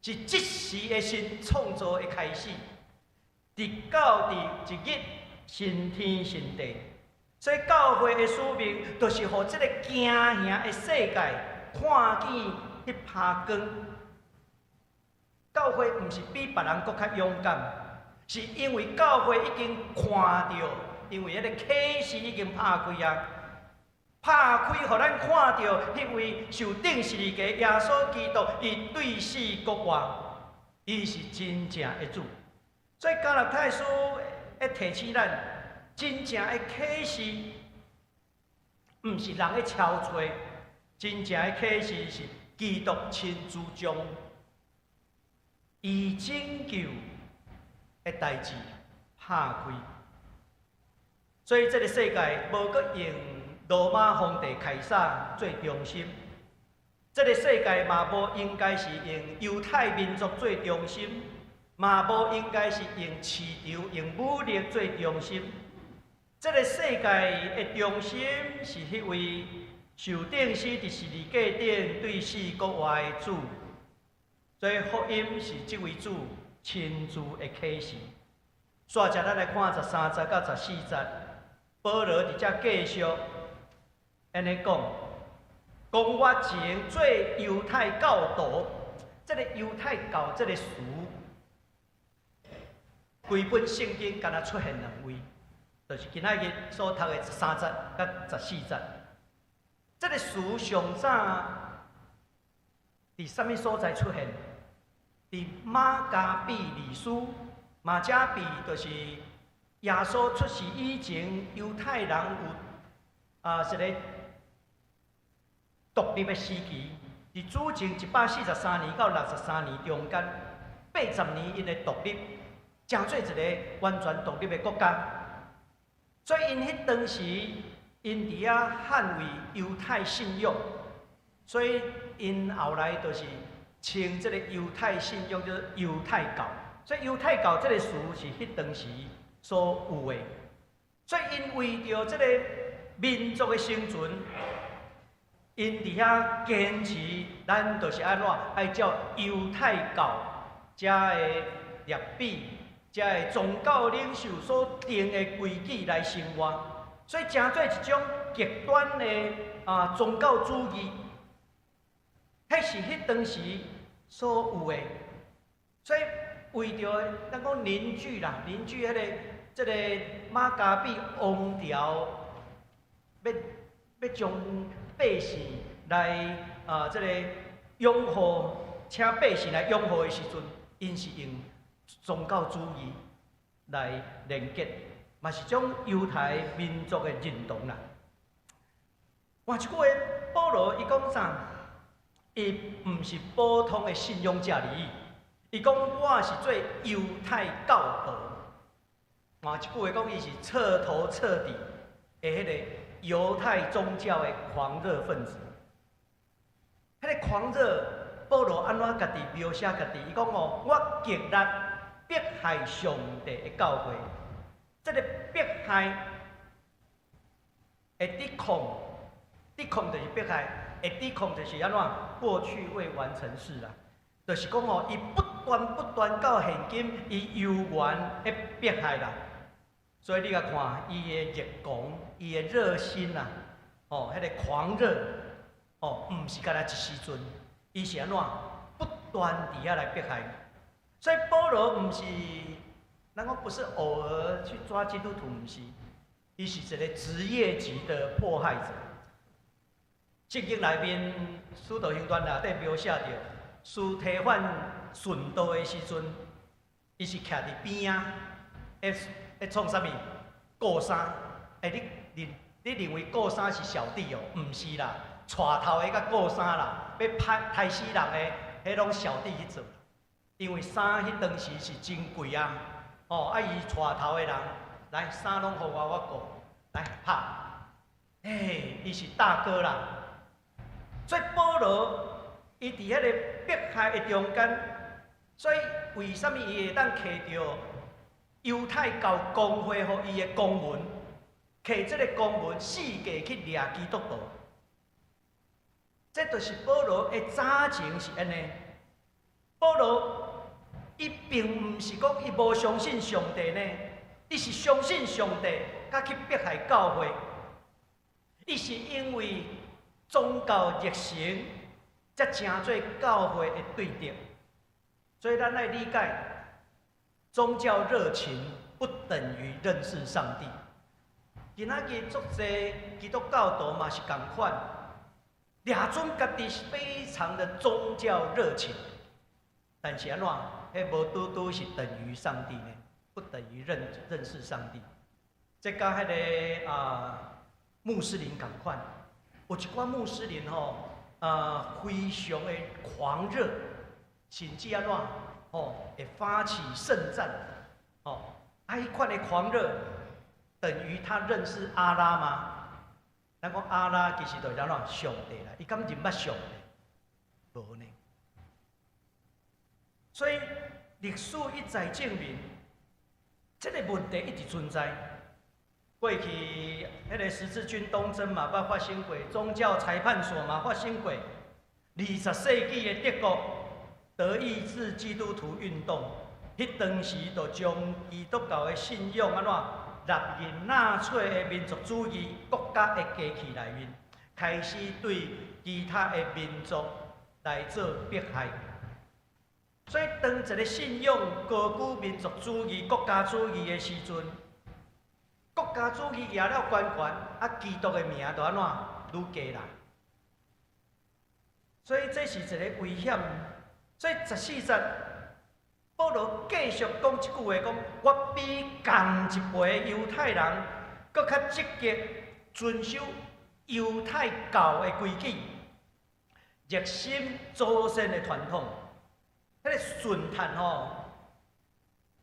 是這時的新創造的開始，直到佇一日新天新地。所以教會的使命，就是予這个驚嚇的世界看見彼拍光。教會毋是比別人閣較勇敢，是因為教會已經看著，因為彼个啟示已經拍開啊，拍開予咱看著彼位受釘十字架耶穌基督，伊對死復活，伊是真正的主。所以加拉太書會提醒咱，真正的啟示，毋是人咧抄揣，真正的啟示是基督親自將伊拯救的代誌拍開。所以這个世界無閣用羅馬皇帝凱撒做中心，這个世界嘛無應該是用猶太民族做中心，嘛無應該是用市場、用武力做中心。這个世界的中心是彼位受釘死佇十字架頂對死復活的主。所以福音是這位主親自的啟示。煞接咱來看13節到14節，保羅佇遮繼續按呢講，講我前做猶太教徒，這个猶太教這个詞，規本聖經敢若出現兩位，就是今仔日所讀的13節佮14節。這个詞上早佇啥物所在出現？佇馬加比二書，馬加比就是耶穌出世以前，猶太人有一个獨立的時期，佇主前143年到63年中間，80年𪜶的獨立，成做一个完全獨立的國家。所以𪜶彼當時，𪜶佇遐捍衛猶太信仰，所以𪜶後來就是稱這个猶太信仰叫做猶太教。所以猶太教這个詞是彼當時所有的。所以𪜶為著這个民族的生存，𪜶佇遐堅持，咱就是按怎愛照猶太教遮的律比，遮的宗教領袖所定的規矩來生活，所以成做一種極端的宗教主義，彼是彼當時所有的。所以為著咱講凝聚啦，凝聚彼个這个馬加比王朝，欲將百姓來這个擁護，請百姓來擁護的時陣，𪜶是用宗教主義來連結，嘛是種猶太民族的認同啦。換一句話，保羅伊講啥？伊毋是普通的信仰者而已。伊講我是做猶太教徒。換一句話講，伊是徹頭徹底的彼個猶太宗教的狂熱分子。彼个狂熱，保羅按怎家己描寫家己？伊講哦，我極力迫害上帝的教會。這个迫害會抵抗，抵抗就是迫害，會抵抗就是按怎？過去未完成事啦，就是講哦，伊不斷不斷到現今，伊猶原咧迫害啦。所以你共看伊的熱狂，伊的熱心啊，哦，彼个狂熱，哦，毋是干焦一時陣，伊是按怎？不斷佇遐來迫害。所以保羅毋是，咱講不是偶爾去抓基督徒，毋是，伊是一个職業級的迫害者。聖經內面《使徒行傳》內底描寫著，司提反殉道的時陣，伊是徛佇邊仔，咧創啥物？顧衫。欸，你認為顧衫是小弟哦？毋是啦，帶頭的佮顧衫啦，欲歹刣死人的，彼攏小弟去做。因為衫彼當時是真貴啊，哦，啊伊帶頭的人來衫攏予我，我顧來拍，欸，伊是大哥啦。所以保羅伊佇彼個迫害的中間，所以為啥物伊會當摕著猶太教公會予伊的公文，摕這個公文四界去掠基督徒？這就是保羅的早前是按呢。保羅伊並毋是講伊無相信上帝呢，伊是相信上帝，佮去迫害教會。伊是因為宗教熱誠，才成做教會的對敵。所以咱愛理解，宗教熱情不等於認識上帝。今仔日足濟基督教徒嘛是仝款，掠準家己是非常的宗教熱情，但是按怎？彼無拄拄是等於上帝呢？不等於認識上帝。這佮彼个啊穆斯林仝款，有一寡穆斯林吼啊非常的狂熱，甚至按怎吼會發起聖戰，吼啊彼款的狂熱，等於他認識阿拉嗎？咱講阿拉其實就是按怎上帝啦，伊敢認捌上帝？無呢。所以歷史一再證明，這個問題一直存在。過去彼个十字軍東征嘛，捌發生過；宗教裁判所嘛發生過。20世紀的德國德意志基督徒運動，彼當時就將基督教的信仰按怎納入納粹的民族主義國家的機器內面，開始對其他的民族來做迫害。所以，當一个信仰高舉民族主義、國家主義的時陣，國家主義贏了權權，啊，基督的名就按怎愈低啦。所以這是一个危險。所以14節，保羅繼續講這句話，講我比仝一輩猶太人閣較積極遵守猶太教的規矩，熱心祖先的傳統。彼个順坦吼，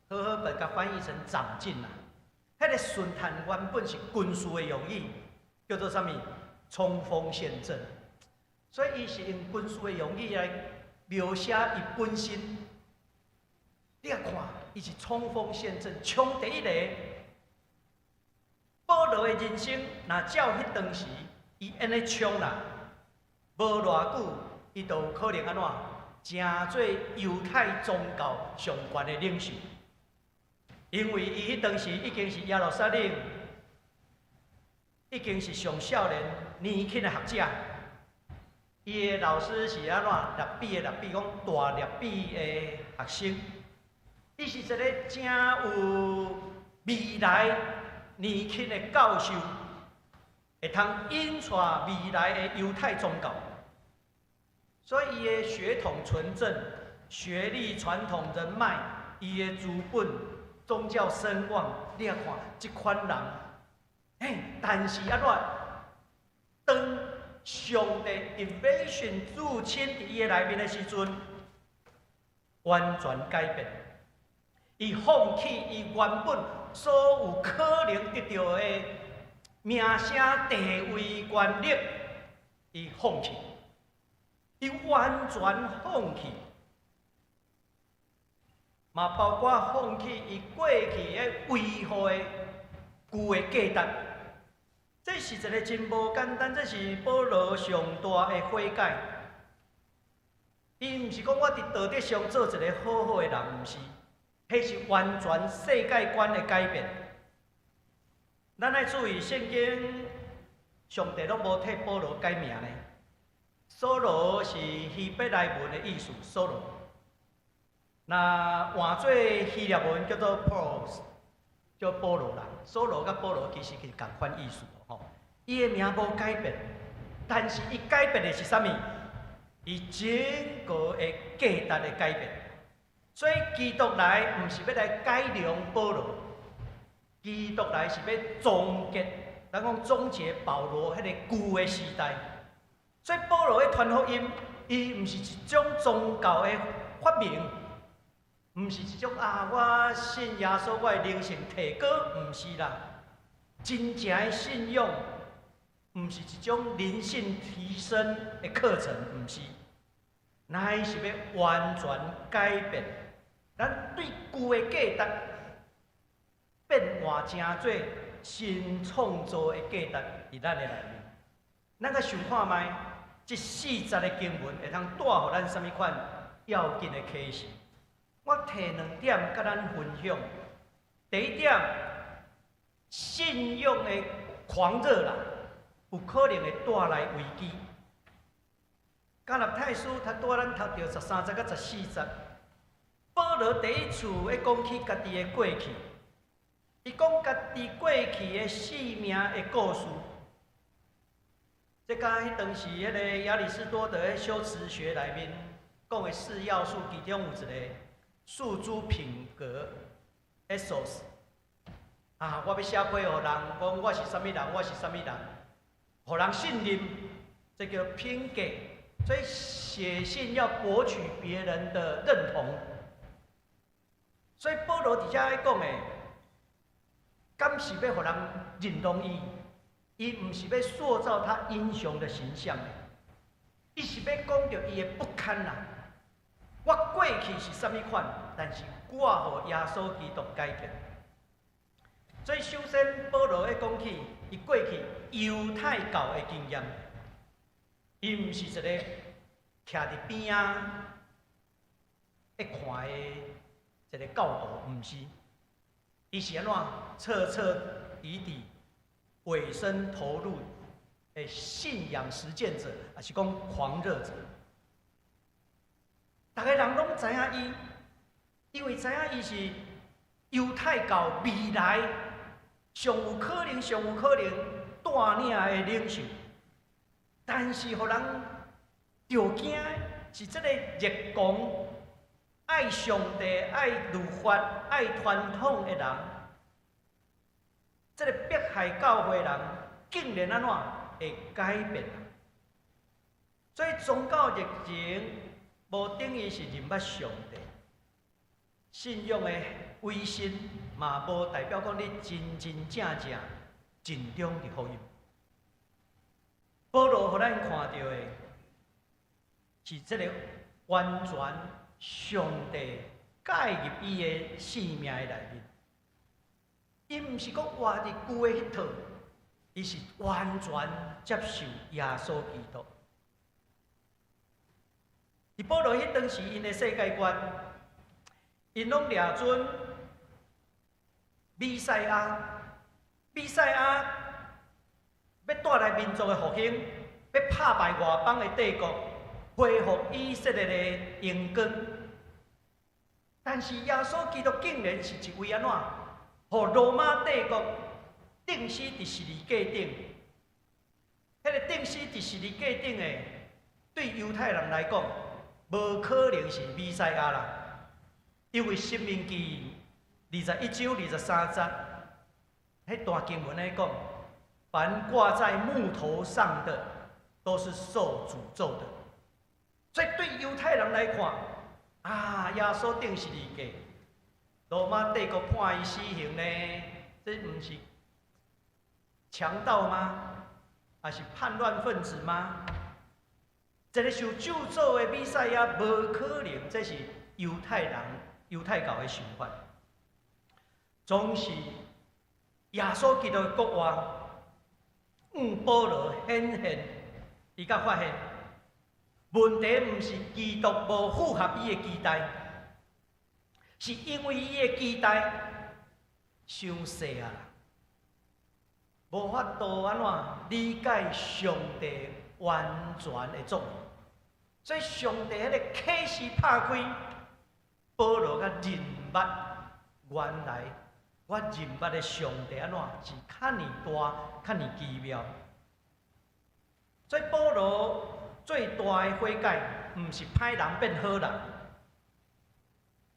和合本共翻譯成長進啦。彼個順坦原本是軍事的用語，叫做啥物？衝鋒陷陣。所以伊是用軍事的用語來描寫伊本身。你來看，伊是衝鋒陷陣，衝第一个。保羅的人生，若照彼當時，伊按呢衝啦，無偌久，伊就有可能按怎？成做猶太宗教上懸的領袖。因為伊彼當時已經是耶路撒冷，已經是上少年年輕的學者。伊的老師是按怎？拉比的拉比，講大拉比的學生。伊是一个誠有未來年輕的教授，會通引帶未來的猶太宗教。所以伊的血統純正、學歷、傳統、人脈，伊的資本、宗教聲望，你來看這款人，嘿，但是按怎？當上帝 invasion 入侵佇伊的內面的時陣，完全改變。伊放棄伊原本所有可能得著的名聲、地位、權力，伊放棄，伊完全放棄，嘛包括放棄伊過去的維護的舊的價值。這是一个真無簡單，這是保羅上大的悔改。伊毋是講我佇道德上做一个好好的人，毋是，彼是完全世界觀的改變。咱愛注意聖經，上帝攏無替保羅改名呢。掃羅是希伯來文的意思，掃羅。若換做希臘文叫做 Paul，叫保羅啦。掃羅佮保羅其實是仝款意思吼。伊的名無改變，但是伊改變的是啥物？伊整個的價值的改變。所以基督來毋是欲來改良保羅，基督來是欲終結，咱講終結保羅彼个舊的時代。所以保羅咧傳福音，伊毋是一種宗教的發明，毋是一種啊，我信耶穌，我的靈性提高，毋是啦。真正的信仰，毋是一種靈性提升的課程，毋是，乃是欲完全改變咱對舊的價值，變換成做新創造的價值佇咱的內面。咱閣想看覓，這四節的經文會通帶予咱啥物款要緊的啟示？我提兩點佮咱分享。第一點，信仰的狂熱啦，有可能會帶來危機。加拉太書頭拄仔咱讀著13節佮14節，保羅第一次咧講起家己的過去，伊講家己過去的生命的故事。這佮彼當時彼個亞里士多德的修辭學內面講的四要素，其中有一個訴諸品格（ethos）。啊，我欲寫批予人講我是啥物人，我是啥物人，予人信任，這叫品格。所以寫信要博取別人的認同。所以保羅佇遮咧講的，敢是欲予人認同伊？伊毋是欲塑造他英雄的形象，伊是欲講著伊的不堪啦。我過去是啥物款，但是我予耶穌基督改變。所以首先保羅咧講起伊過去猶太教的經驗，伊毋是一個徛佇邊仔咧看的一個教徒，毋是，伊是按怎徹徹底底委身投入的信仰實踐者，抑是講狂熱者。逐个人攏知影伊，因為知影伊是猶太教未來上有可能、上有可能帶領的領袖。但是，予人著驚的是這个熱狂愛上帝、愛律法、愛傳統的人，這个迫害教會人，竟然按怎會改變？所以宗教熱情無等於是認捌上帝，信仰的威信嘛無代表講你真真正正盡忠佇福音。保羅予咱看著的是這个完全上帝介入伊的生命的內面，伊毋是講活佇舊的彼套，伊是完全接受耶穌基督。佇保羅彼當時，𪜶的世界觀，𪜶攏掠準彌賽亞，彌賽亞欲帶來民族的復興，欲拍敗外邦的帝國，恢復以色列的榮光。但是耶穌基督竟然是一位按怎，予羅馬帝國釘死佇十字架頂。彼個釘死佇十字架頂的，對猶太人來講，無可能是彌賽亞啦，因為申命記21章23節，彼段經文咧講，凡掛在木頭上的，都是受詛咒的。所以對猶太人來看，啊，耶穌釘十字架，羅馬帝國判伊死刑呢？這毋是強盜嗎？抑是叛亂分子嗎？一個受咒詛的彌賽亞，無可能，這是猶太人、猶太教的想法。總是耶穌基督的國話，保羅顯現，伊才發現問題毋是基督無符合伊的期待，是因為伊的期待傷細啊，無法度按怎理解上帝完全的作為，所以上帝彼个啟示拍開，保羅才認捌原來我認捌的上帝按怎是較爾大、較爾奇妙。所以保羅最大的悔改，毋是歹人變好人。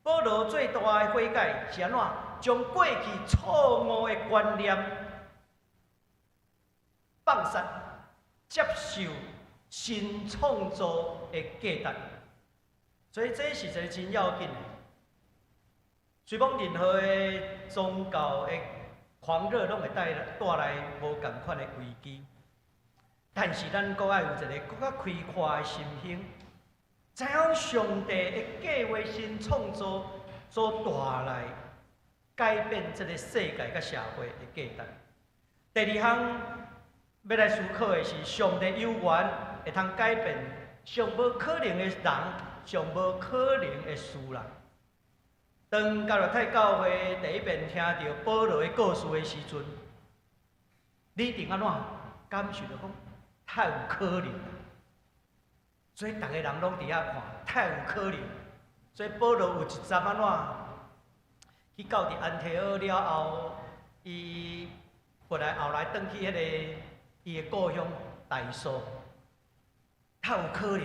保羅最大的悔改是按怎？將過去錯誤的觀念放殺，接受新創造的價值。所以這是一個真要緊的。雖罔任何的宗教的狂熱，攏會帶來無仝款的危機。但是咱閣愛有一个閣較開闊的心胸，知影上帝的計劃新創造所帶來改變這个世界佮社會的價值。第二項欲來思考的是，上帝有緣會通改變上無可能的人，上無可能的事啦。當加拉太教會第一遍聽著保羅的故事的時陣，你一定按怎感受著講？太有可能啦！所以逐个人攏佇遐看，太有可能。所以保羅有一站按怎去到佇安提阿了後，伊過來後來轉去彼个伊的故鄉大數，太有可能。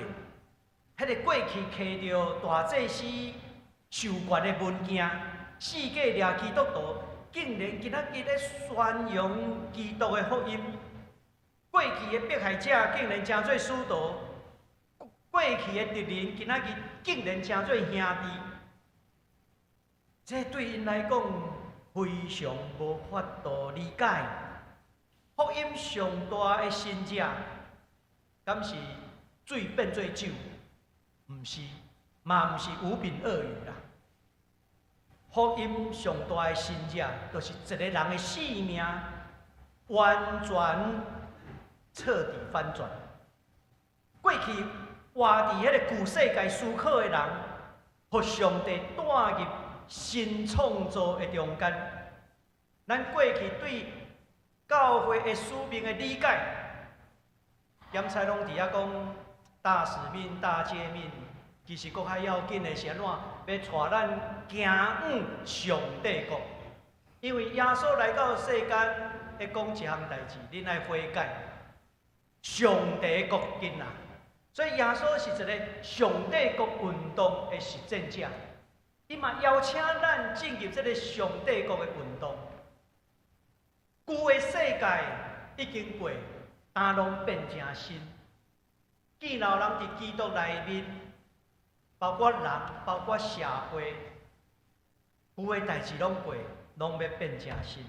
彼个過去揢著大祭司授權的文件，四界掠基督徒，竟然今仔日咧宣揚基督的福音。過去的迫害者竟然成做使徒，過去的敵人今仔日竟然成做兄弟，這對𪜶來講非常無法度理解。福音上大的神跡，敢是水變做酒？毋是，嘛毋是五餅二魚啦。福音上大的神跡，就是一个人的性命完全徹底反轉。過去活佇彼个舊世界思考的人，予上帝帶入新創造的中間。咱過去對教會的使命的理解，檢採攏佇遐講大使命、大誡命，其實閣較要緊的是按怎？欲帶咱行往上帝國。因為耶穌來到世間，會講一項代誌，恁愛悔改。上帝國近啊！所以耶穌是一个上帝國運動的實踐者，伊嘛邀請咱進入這个上帝國的運動。舊的世界已經過，焦攏變成新。見老人佇基督內面，包括人，包括社會，舊的代誌攏過，攏欲變成新。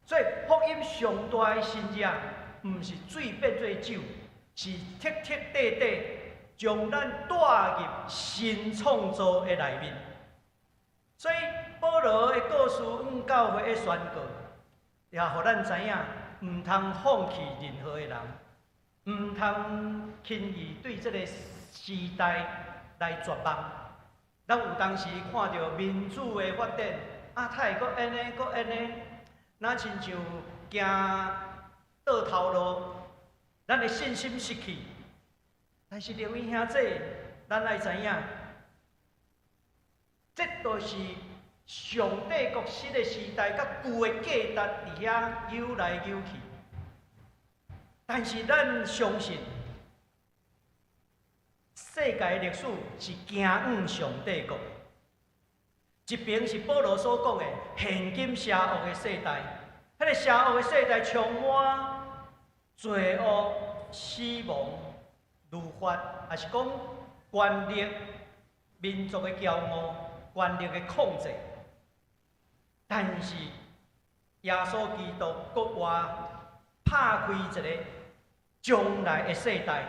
所以福音上大的神跡，毋是水變做酒，是徹徹底底將咱帶入新創造的內面。所以保羅的故事，向教會的宣告，也予咱知影，毋通放棄任何的人，毋通輕易對這个時代來絕望。咱有當時看著民主的發展，啊，哪會閣按呢，閣按呢，若親像行倒頭路，咱的信心失去。但是兩位兄弟，咱愛知影，這就是上帝國新的時代，佮舊的價值佇遐扭來扭去。但是咱相信，世界歷史是行往上帝國。一邊是保羅所講的現今邪惡的世代，彼个邪惡的世代充滿罪惡、死亡、律法，抑是講權力、民族的驕傲、權力的控制。但是耶穌基督閣活拍開一个將來的世代，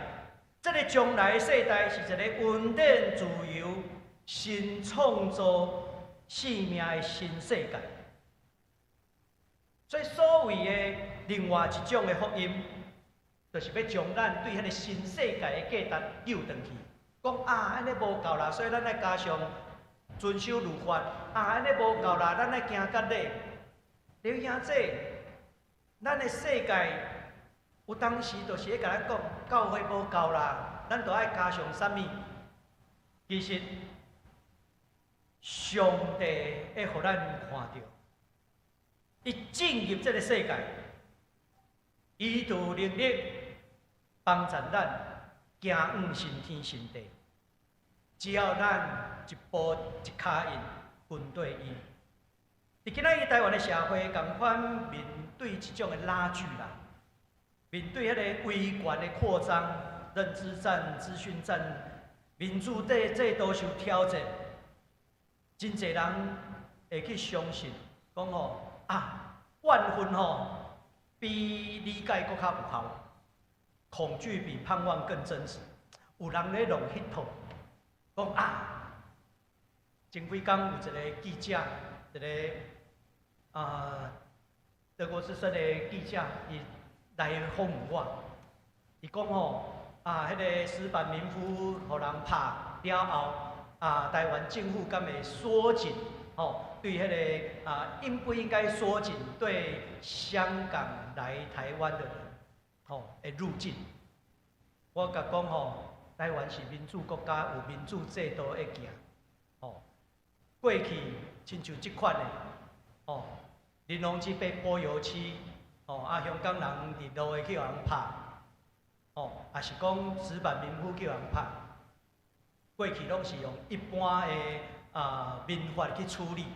這个將來的世代是一个恩典、自由、新創造生命的新世界。所以所謂的另外一種的福音，就是欲將咱對彼个新世界的價值扭轉去。講啊，按呢無夠啦，所以咱愛加上遵守律法。啊，按呢無夠啦，咱愛行割禮。劉兄弟，咱的世界有當時就是咧共咱講，教會無夠啦，咱著愛加上啥物？其實，上帝會予咱看著，伊進入這个世界，伊就有能力幫助咱行往新天新地。只要咱一步一跤印跟綴伊。佇今仔日台灣的社會，仝款面對這種的拉鋸啦，面對彼个威權的擴張、認知戰、資訊戰、民主制度受挑戰，真濟人會會去相信講吼啊，怨恨吼比理解閣較有效，恐懼比盼望更真實。有人咧弄彼套，講啊，前幾工有一個記者，一個啊德國之聲的記者，伊來訪問我，伊講吼啊，彼個矢板明夫予人拍了後，啊，台灣政府敢會縮緊吼，對彼個啊，應不應該縮緊對香港來台灣的人吼的入境？我共講吼，台灣是民主國家，有民主制度咧行，吼。過去親像這款的，吼，林榮基被潑油漆，吼，啊，香港人佇路下去予人拍，吼，抑是講矢板明夫去予人拍，過去攏是用一般的啊民法去處理，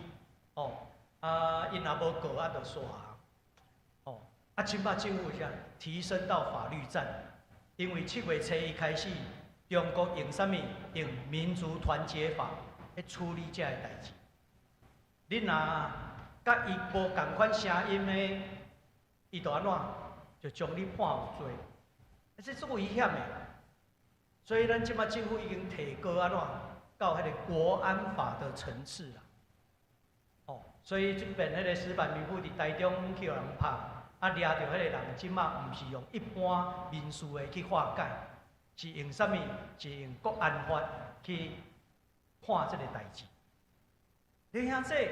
吼，啊，𪜶若無告啊，就煞啊，吼，啊，這擺政府啥提升到法律戰，因為7月初一開始，中國用啥物？用民族團結法去處理這个代誌。你若佮伊無仝款聲音的，伊就按怎？就將你判有罪，這足危險的。所以咱這擺政府已經提高按怎到彼個國安法的層次啦。哦，所以這邊彼個矢板明夫佇台中去予人拍，啊，掠著彼個人，這擺毋是用一般民事的去化解，是用啥物？是用國安法去判這個代誌。你兄弟，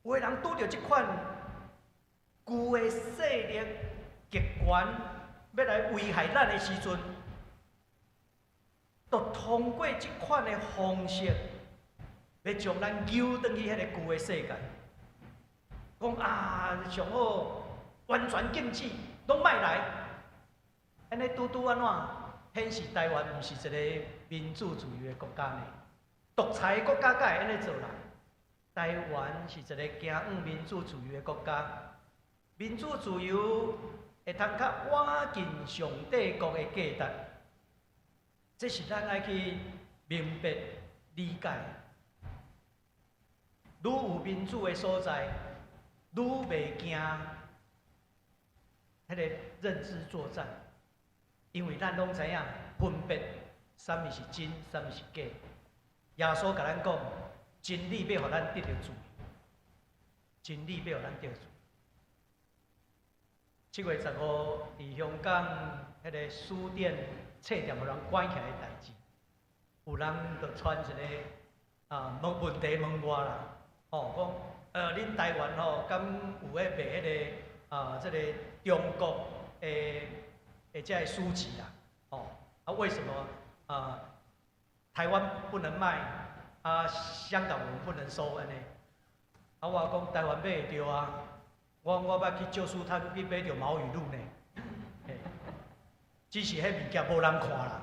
有的人拄著這款舊的勢力極權欲來危害咱的時陣，就通過這款的方式，欲將咱扭轉去彼个舊的世界。講啊，上好完全禁止，攏莫來。按呢拄拄按怎？顯示台灣毋是一個民主自由的國家呢？獨裁國家才會按呢做啦。台灣是一個行向民主自由的國家，民主自由會通較倚近上帝國的價值，這是咱愛去明白理解。愈有民主的所在，愈袂驚彼个認知作戰，因為咱攏知影分別啥物是真，啥物是假。耶穌共咱講，真理欲予咱得著自由，真理欲予咱得自由。7月15，佇香港彼个書店冊店予人關起來的代誌，有人就傳一個啊問問題問我啦，吼講，恁台灣吼敢有咧賣彼個啊這個中國的的這个書籍啊？吼啊為什麼啊台灣不能賣？啊香港我們不能收按呢？啊我講台灣買會著啊，我捌去舊書攤去買著毛語錄呢，嘿，只是彼物件無人看啦。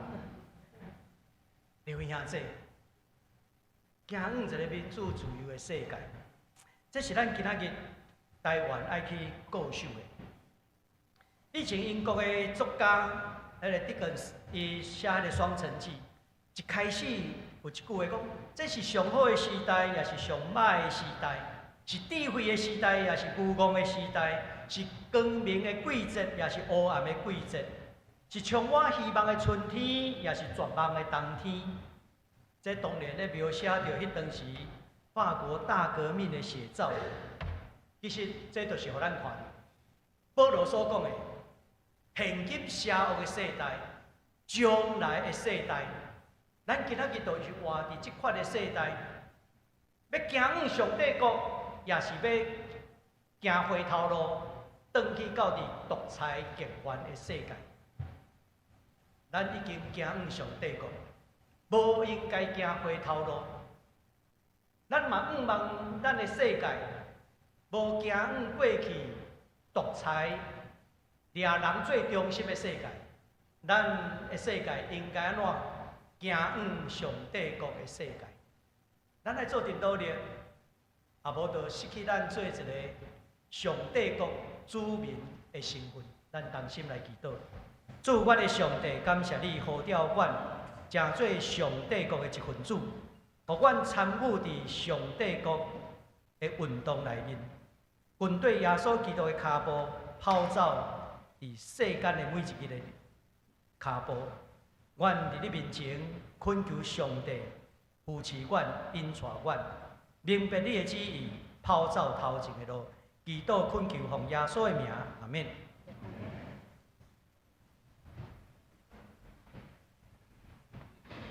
劉兄弟，行向一個民主自由的世界，這是咱今仔日台灣愛去固守的。以前英國的作家，彼個狄更斯，伊寫彼個《雙城記》，一開始有一句話講：這是上好的時代，也是上歹的時代；是智慧的時代，也是愚戇的時代；是光明的季節，也是烏暗的季節；是充滿希望的春天，也是絕望的冬天。這當然咧描寫著彼當時法國大革命的寫照。其實這就是予咱看著，保羅所講的，現今邪惡的世代，將來的世代，咱今仔日就是活佇這款的世代，欲行向上帝國，抑是欲行回頭路，轉去到佇獨裁極權的世界。咱已經行向上帝國，無應該行回頭路。咱嘛向望咱的世界，無行向過去獨裁、掠人做中心的世界。咱的世界應該按怎？行向上帝國的世界。咱愛做陣努力，啊無就失去咱做一個上帝國子民的身份。咱同心來祈禱。主，阮的上帝，感謝你呼召阮，成做上帝國的一份子，予阮參與佇上帝國的運動內面，跟綴耶穌基督的跤步跑走佇世間的每一日的跤步。阮佇你面前懇求上帝扶持阮、引帶阮，明白你的旨意，跑走頭前的路。祈禱懇求奉耶穌的名，阿們。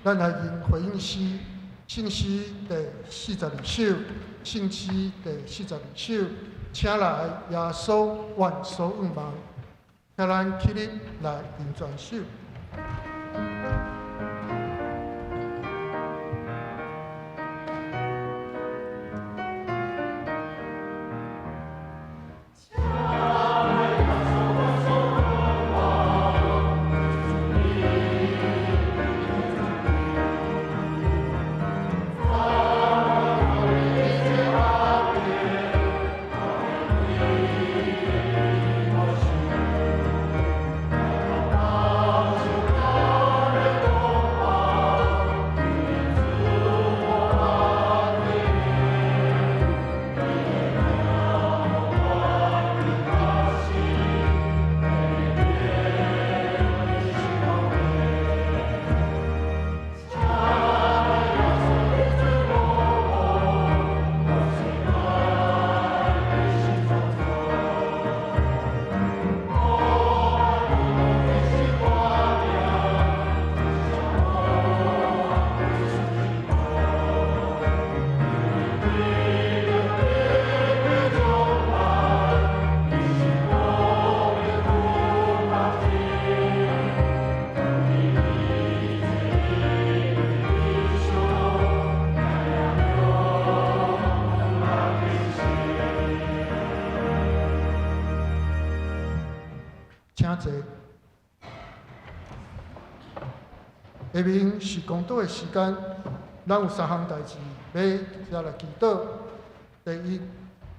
咱來用回應詩，聖詩第42首，聖詩第42首，請來耶穌願所向望，請咱起立來吟全首。請坐。下面是公禱的時間，咱有三項代誌欲佇遮來祈禱。第一，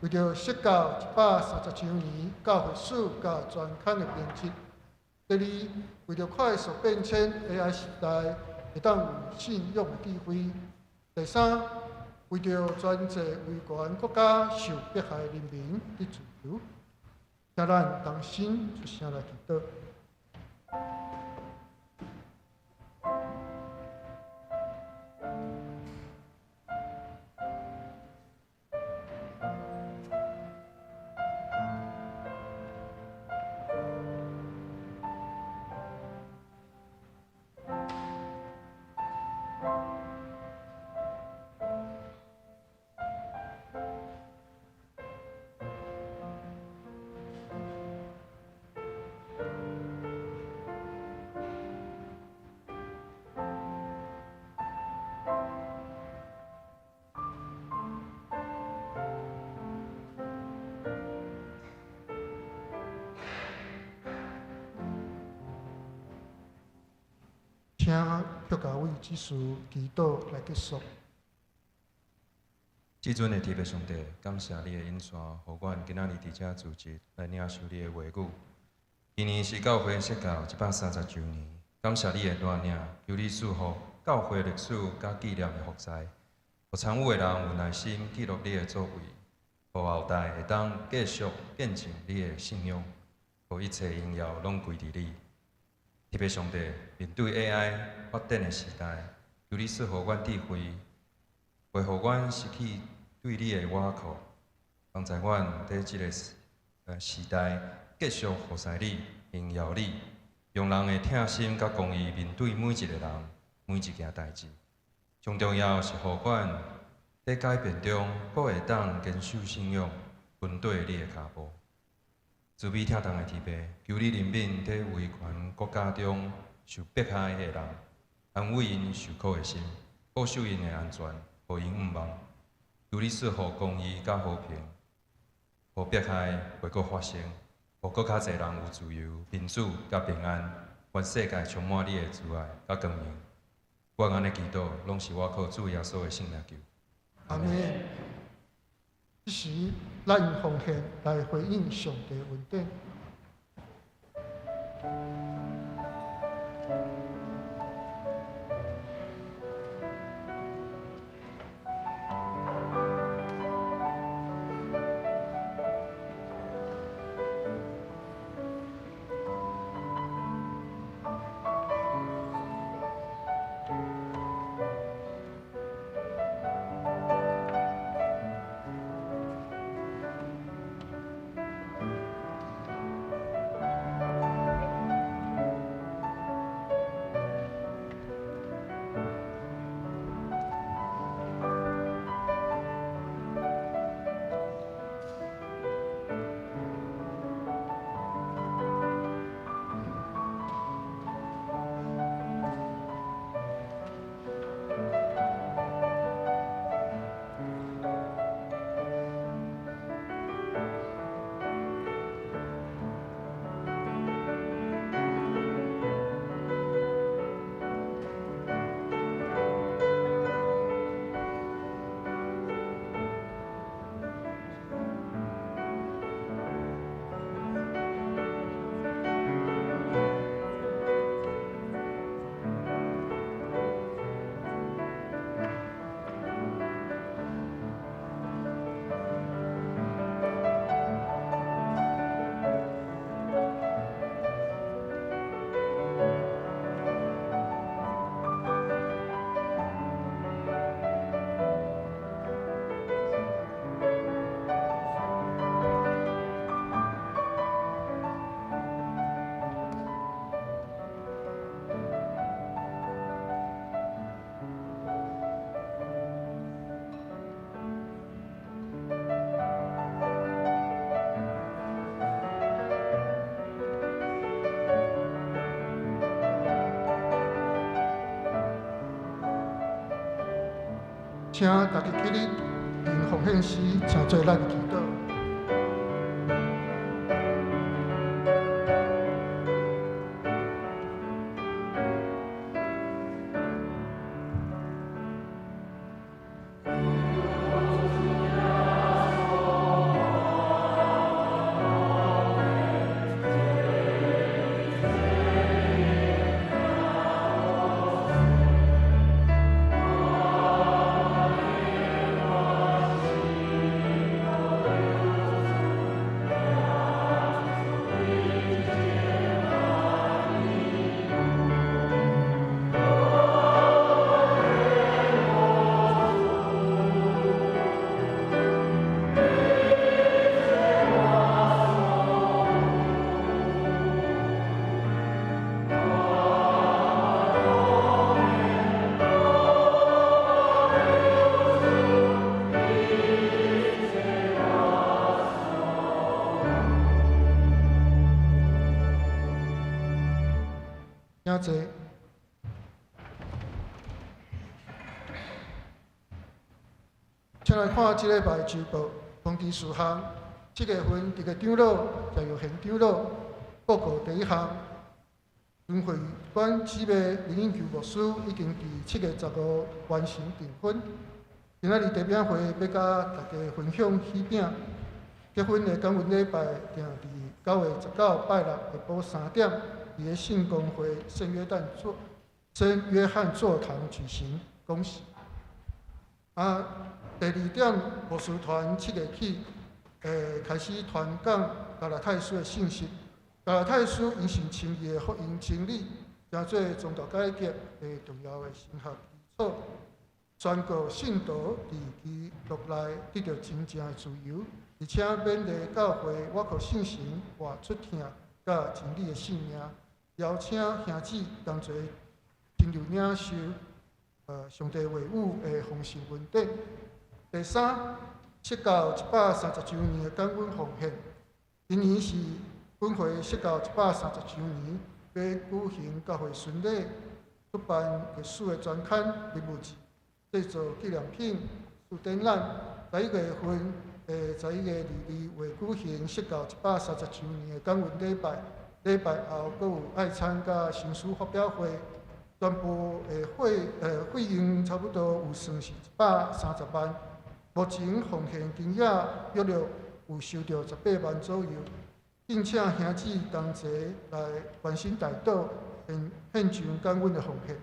為著釋教130週年教會史佮專刊的編輯；第二，為著快速變遷 AI 時代會當有信仰的智慧；第三，為著全濟威權國家受迫害的人民得自由。請咱同心出聲來祈禱。請祝教委執事祈禱來結束。至尊的天父上帝，感謝你的引帶，予阮今仔日佇遮聚集來領受你的話語。今年是教會釋教130週年，感謝你的帶領，求你賜予教會歷史佮紀念的福祉，予參與的人有耐心記錄你的作為，予後代會當繼續見證你的信仰，予一切榮耀攏歸佇你。特別上帝，面對 AI 發展的時代，求你賜予阮智慧，袂予阮失去對你的倚靠，幫助阮佇這个時代繼續服侍你、榮耀你，用人的疼心佮公義面對每一個人、每一件代誌。上重要是予阮佇改變中，閣會當堅守信仰，跟綴你的跤步。慈悲疼痛的天父，求你憐憫佇威權國家中受迫害的人，安慰𪜶受苦的心，保守𪜶的安全，予𪜶向望。求你賜予公義佮和平，予迫害袂閣發生，予閣較濟人有自由、民主佮平安，願世界充滿你的慈愛佮光明。我按呢祈禱，攏是我靠主耶穌的聖名求。阿們。這時，咱用奉獻來回應上帝恩典。請大家起立，用奉獻詩，請做咱的祈禱。請坐。請來看這禮拜週報通知事項。七月份這個長老謝玉賢長老報告第一項，巡迴館姊妹林英球牧師已經佇7月15完成訂婚。今仔日茶餅會欲佮大家分享喜餅。結婚的感恩禮拜定佇9月19拜六下晡3點，佇个聖公會聖約翰座堂舉行，恭喜！啊，第二點，牧師團7月起，開始傳講加拉太書的信息。加拉太書因信稱義的福音真理，成做宗教改革的重要的神學基礎。全國信徒佇基督內得著真正的自由，而且勉勵教會倚靠聖神活出疼佮真理的性命。邀請兄姊同齊親自領受上帝話語的豐盛恩典。第三，釋教130周年的感恩奉獻。今年是本會釋教130周年，欲舉行教會巡禮，出版歷史的專刊《禮物誌》，製作紀念品、藝術展覽。11月份，11月22日舉行釋教130周年的感恩禮拜。禮拜後，閣有愛餐佮新書發表會，全部的費用差不多有算是130萬。目前奉獻金額約略有收著18萬左右。敬請兄姊同齊來關心代禱，獻上感恩的奉獻。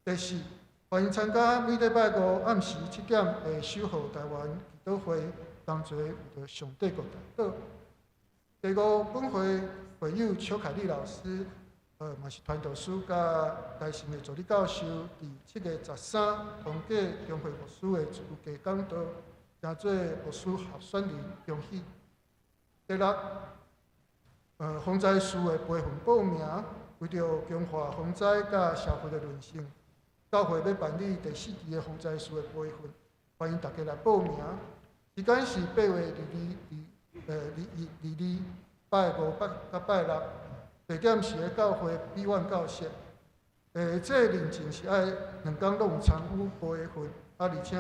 第四，歡迎參加每禮拜五暗時7點的守護台灣祈禱會，同齊為著上帝國代禱。第五，本會會友邱凱麗老師，嘛是傳道師佮台神的助理教授，佇7月13通過中會牧師的資格講道，成做牧師候選人，恭喜。第六，防災士的培訓報名，為著強化防災佮社會的韌性，教會欲辦理第4期的防災士的培訓，歡迎大家來報名。時間是8月22、22、拜五、佮拜六，地點是佇教會B1教室。這個認證是愛兩工攏有參與培訓，啊，而且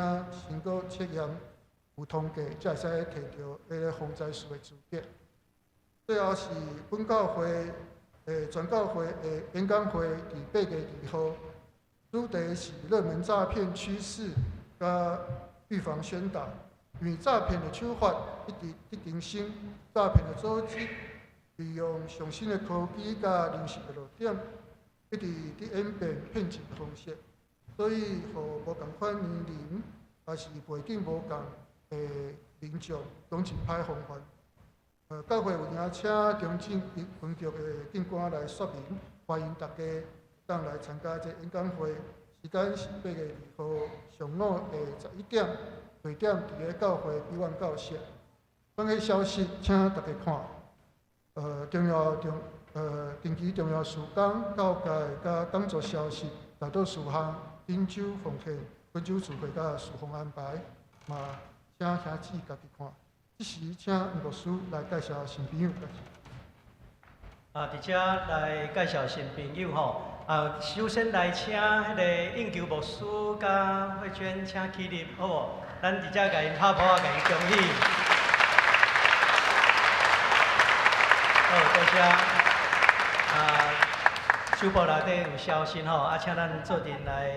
經過測驗有通過，才會使摕著彼个防災士的資格。最後是本教會全教會的演講會，佇8月2號，主題是熱門詐騙趨勢佮預防宣導。因為詐騙的手法一直佇更新，詐騙的組織利用上新的科技佮認識的弱點，一直佇演變騙錢的方式，所以予無仝款年齡，抑是背景無仝的民眾，攏真歹防範。教會有邀請中正分局的警官來說明，歡迎大家當來參加這演講會。時間是8月2號上午的11點，地點佇个教會B1教室。本个消息，請大家看。定期重要事工、教界佮講座消息、代禱事項、頂週奉獻、本週聚會佮事奉安排，嘛請兄姊家己看。這時，請牧師來介紹新朋友。啊，佇遮來介紹新朋友吼。啊，首先來請彼个應求牧師佮慧娟請起立，好無？咱佇遮共𪜶拍噗仔，共𪜶恭喜。好，多謝。啊，首播內底有消息吼，啊，請咱做陣來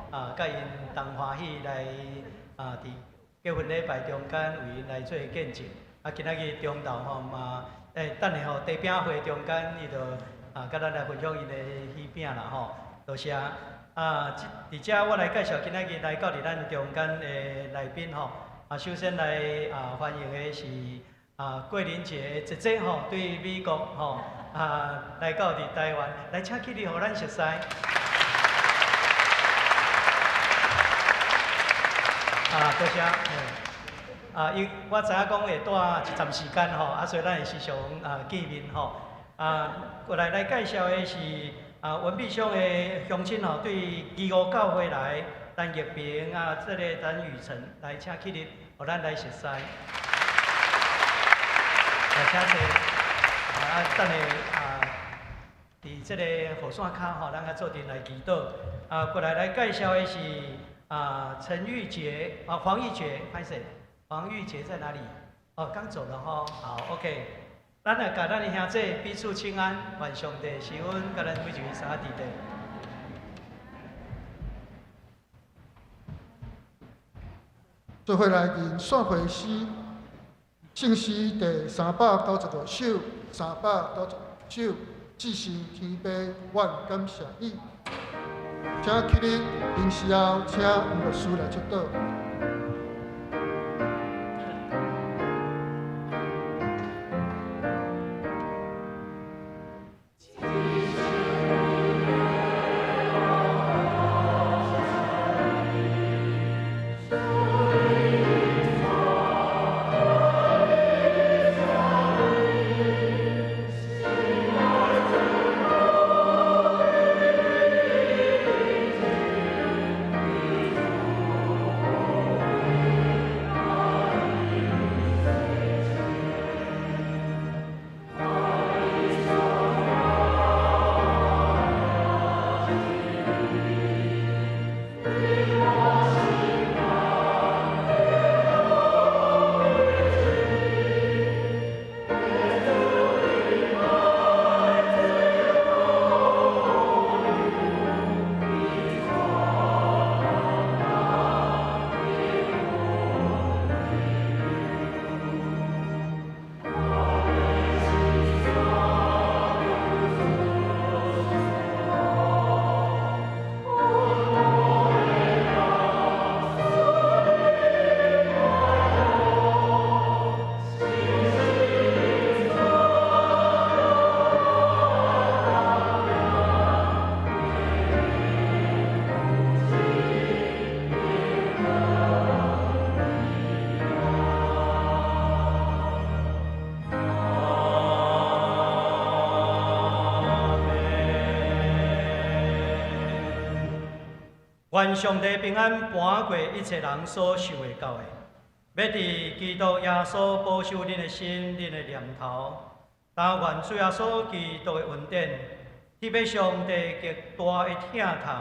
啊，佮𪜶同歡喜來啊，佇結婚禮拜中間為𪜶來做見證。啊，今仔日中晝吼嘛，等下吼茶餅會中間，伊就啊，佮咱來分享𪜶的喜餅啦吼，多謝。啊，佇遮我來介紹今仔日來到佇咱中間的來賓吼。啊，首先來啊歡迎的是啊桂林姐姐姐吼，對美國吼啊來到佇台灣，來請起立，予咱熟似。啊，多謝。啊，因我知影講會蹛一陣時間吼，啊，所以咱會時常啊見面吼。啊，過來來介紹的是啊文必鄉的鄉親吼，對義烏教會來陳玉平啊，這个陳雨辰來請起立，予咱來熟似。來請坐。啊，等下啊，佇這个雨傘跤吼，咱較做陣來祈禱。啊，過來來介紹的是啊陳玉潔啊黃玉潔，歹勢，黃玉潔在哪裡？哦，剛走了吼。好，OK。咱來共咱的兄弟彼此請安，願上帝賜恩，佮咱每一位三弟弟。做伙來吟散會詩，聖詩第395首，395首，至聖天父，阮感謝你。請起立，吟詩後，請吳牧師來祝禱。願上帝平安搬過一切人所想會到的，欲佇基督耶穌保守恁的心、恁的念頭。但願主耶穌基督的恩典，特別上帝極大的疼痛，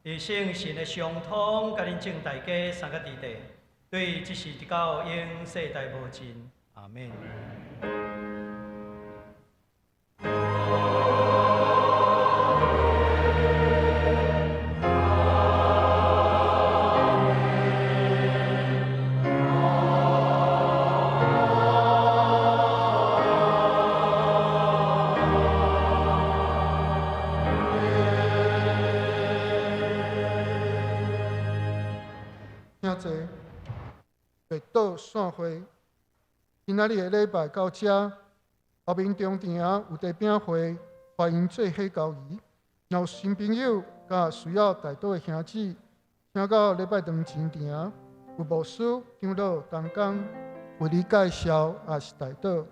佇聖神的相通，佮恁眾大家三個弟弟，對這時直到永世代無盡。阿們。兄弟，默禱散會。今仔日的禮拜到這，後面中場有茶餅會，歡迎做伙交誼。若有新朋友佮需要代禱的兄姊，請到禮拜堂前場，有牧師、長老同工為你介紹，抑是代禱。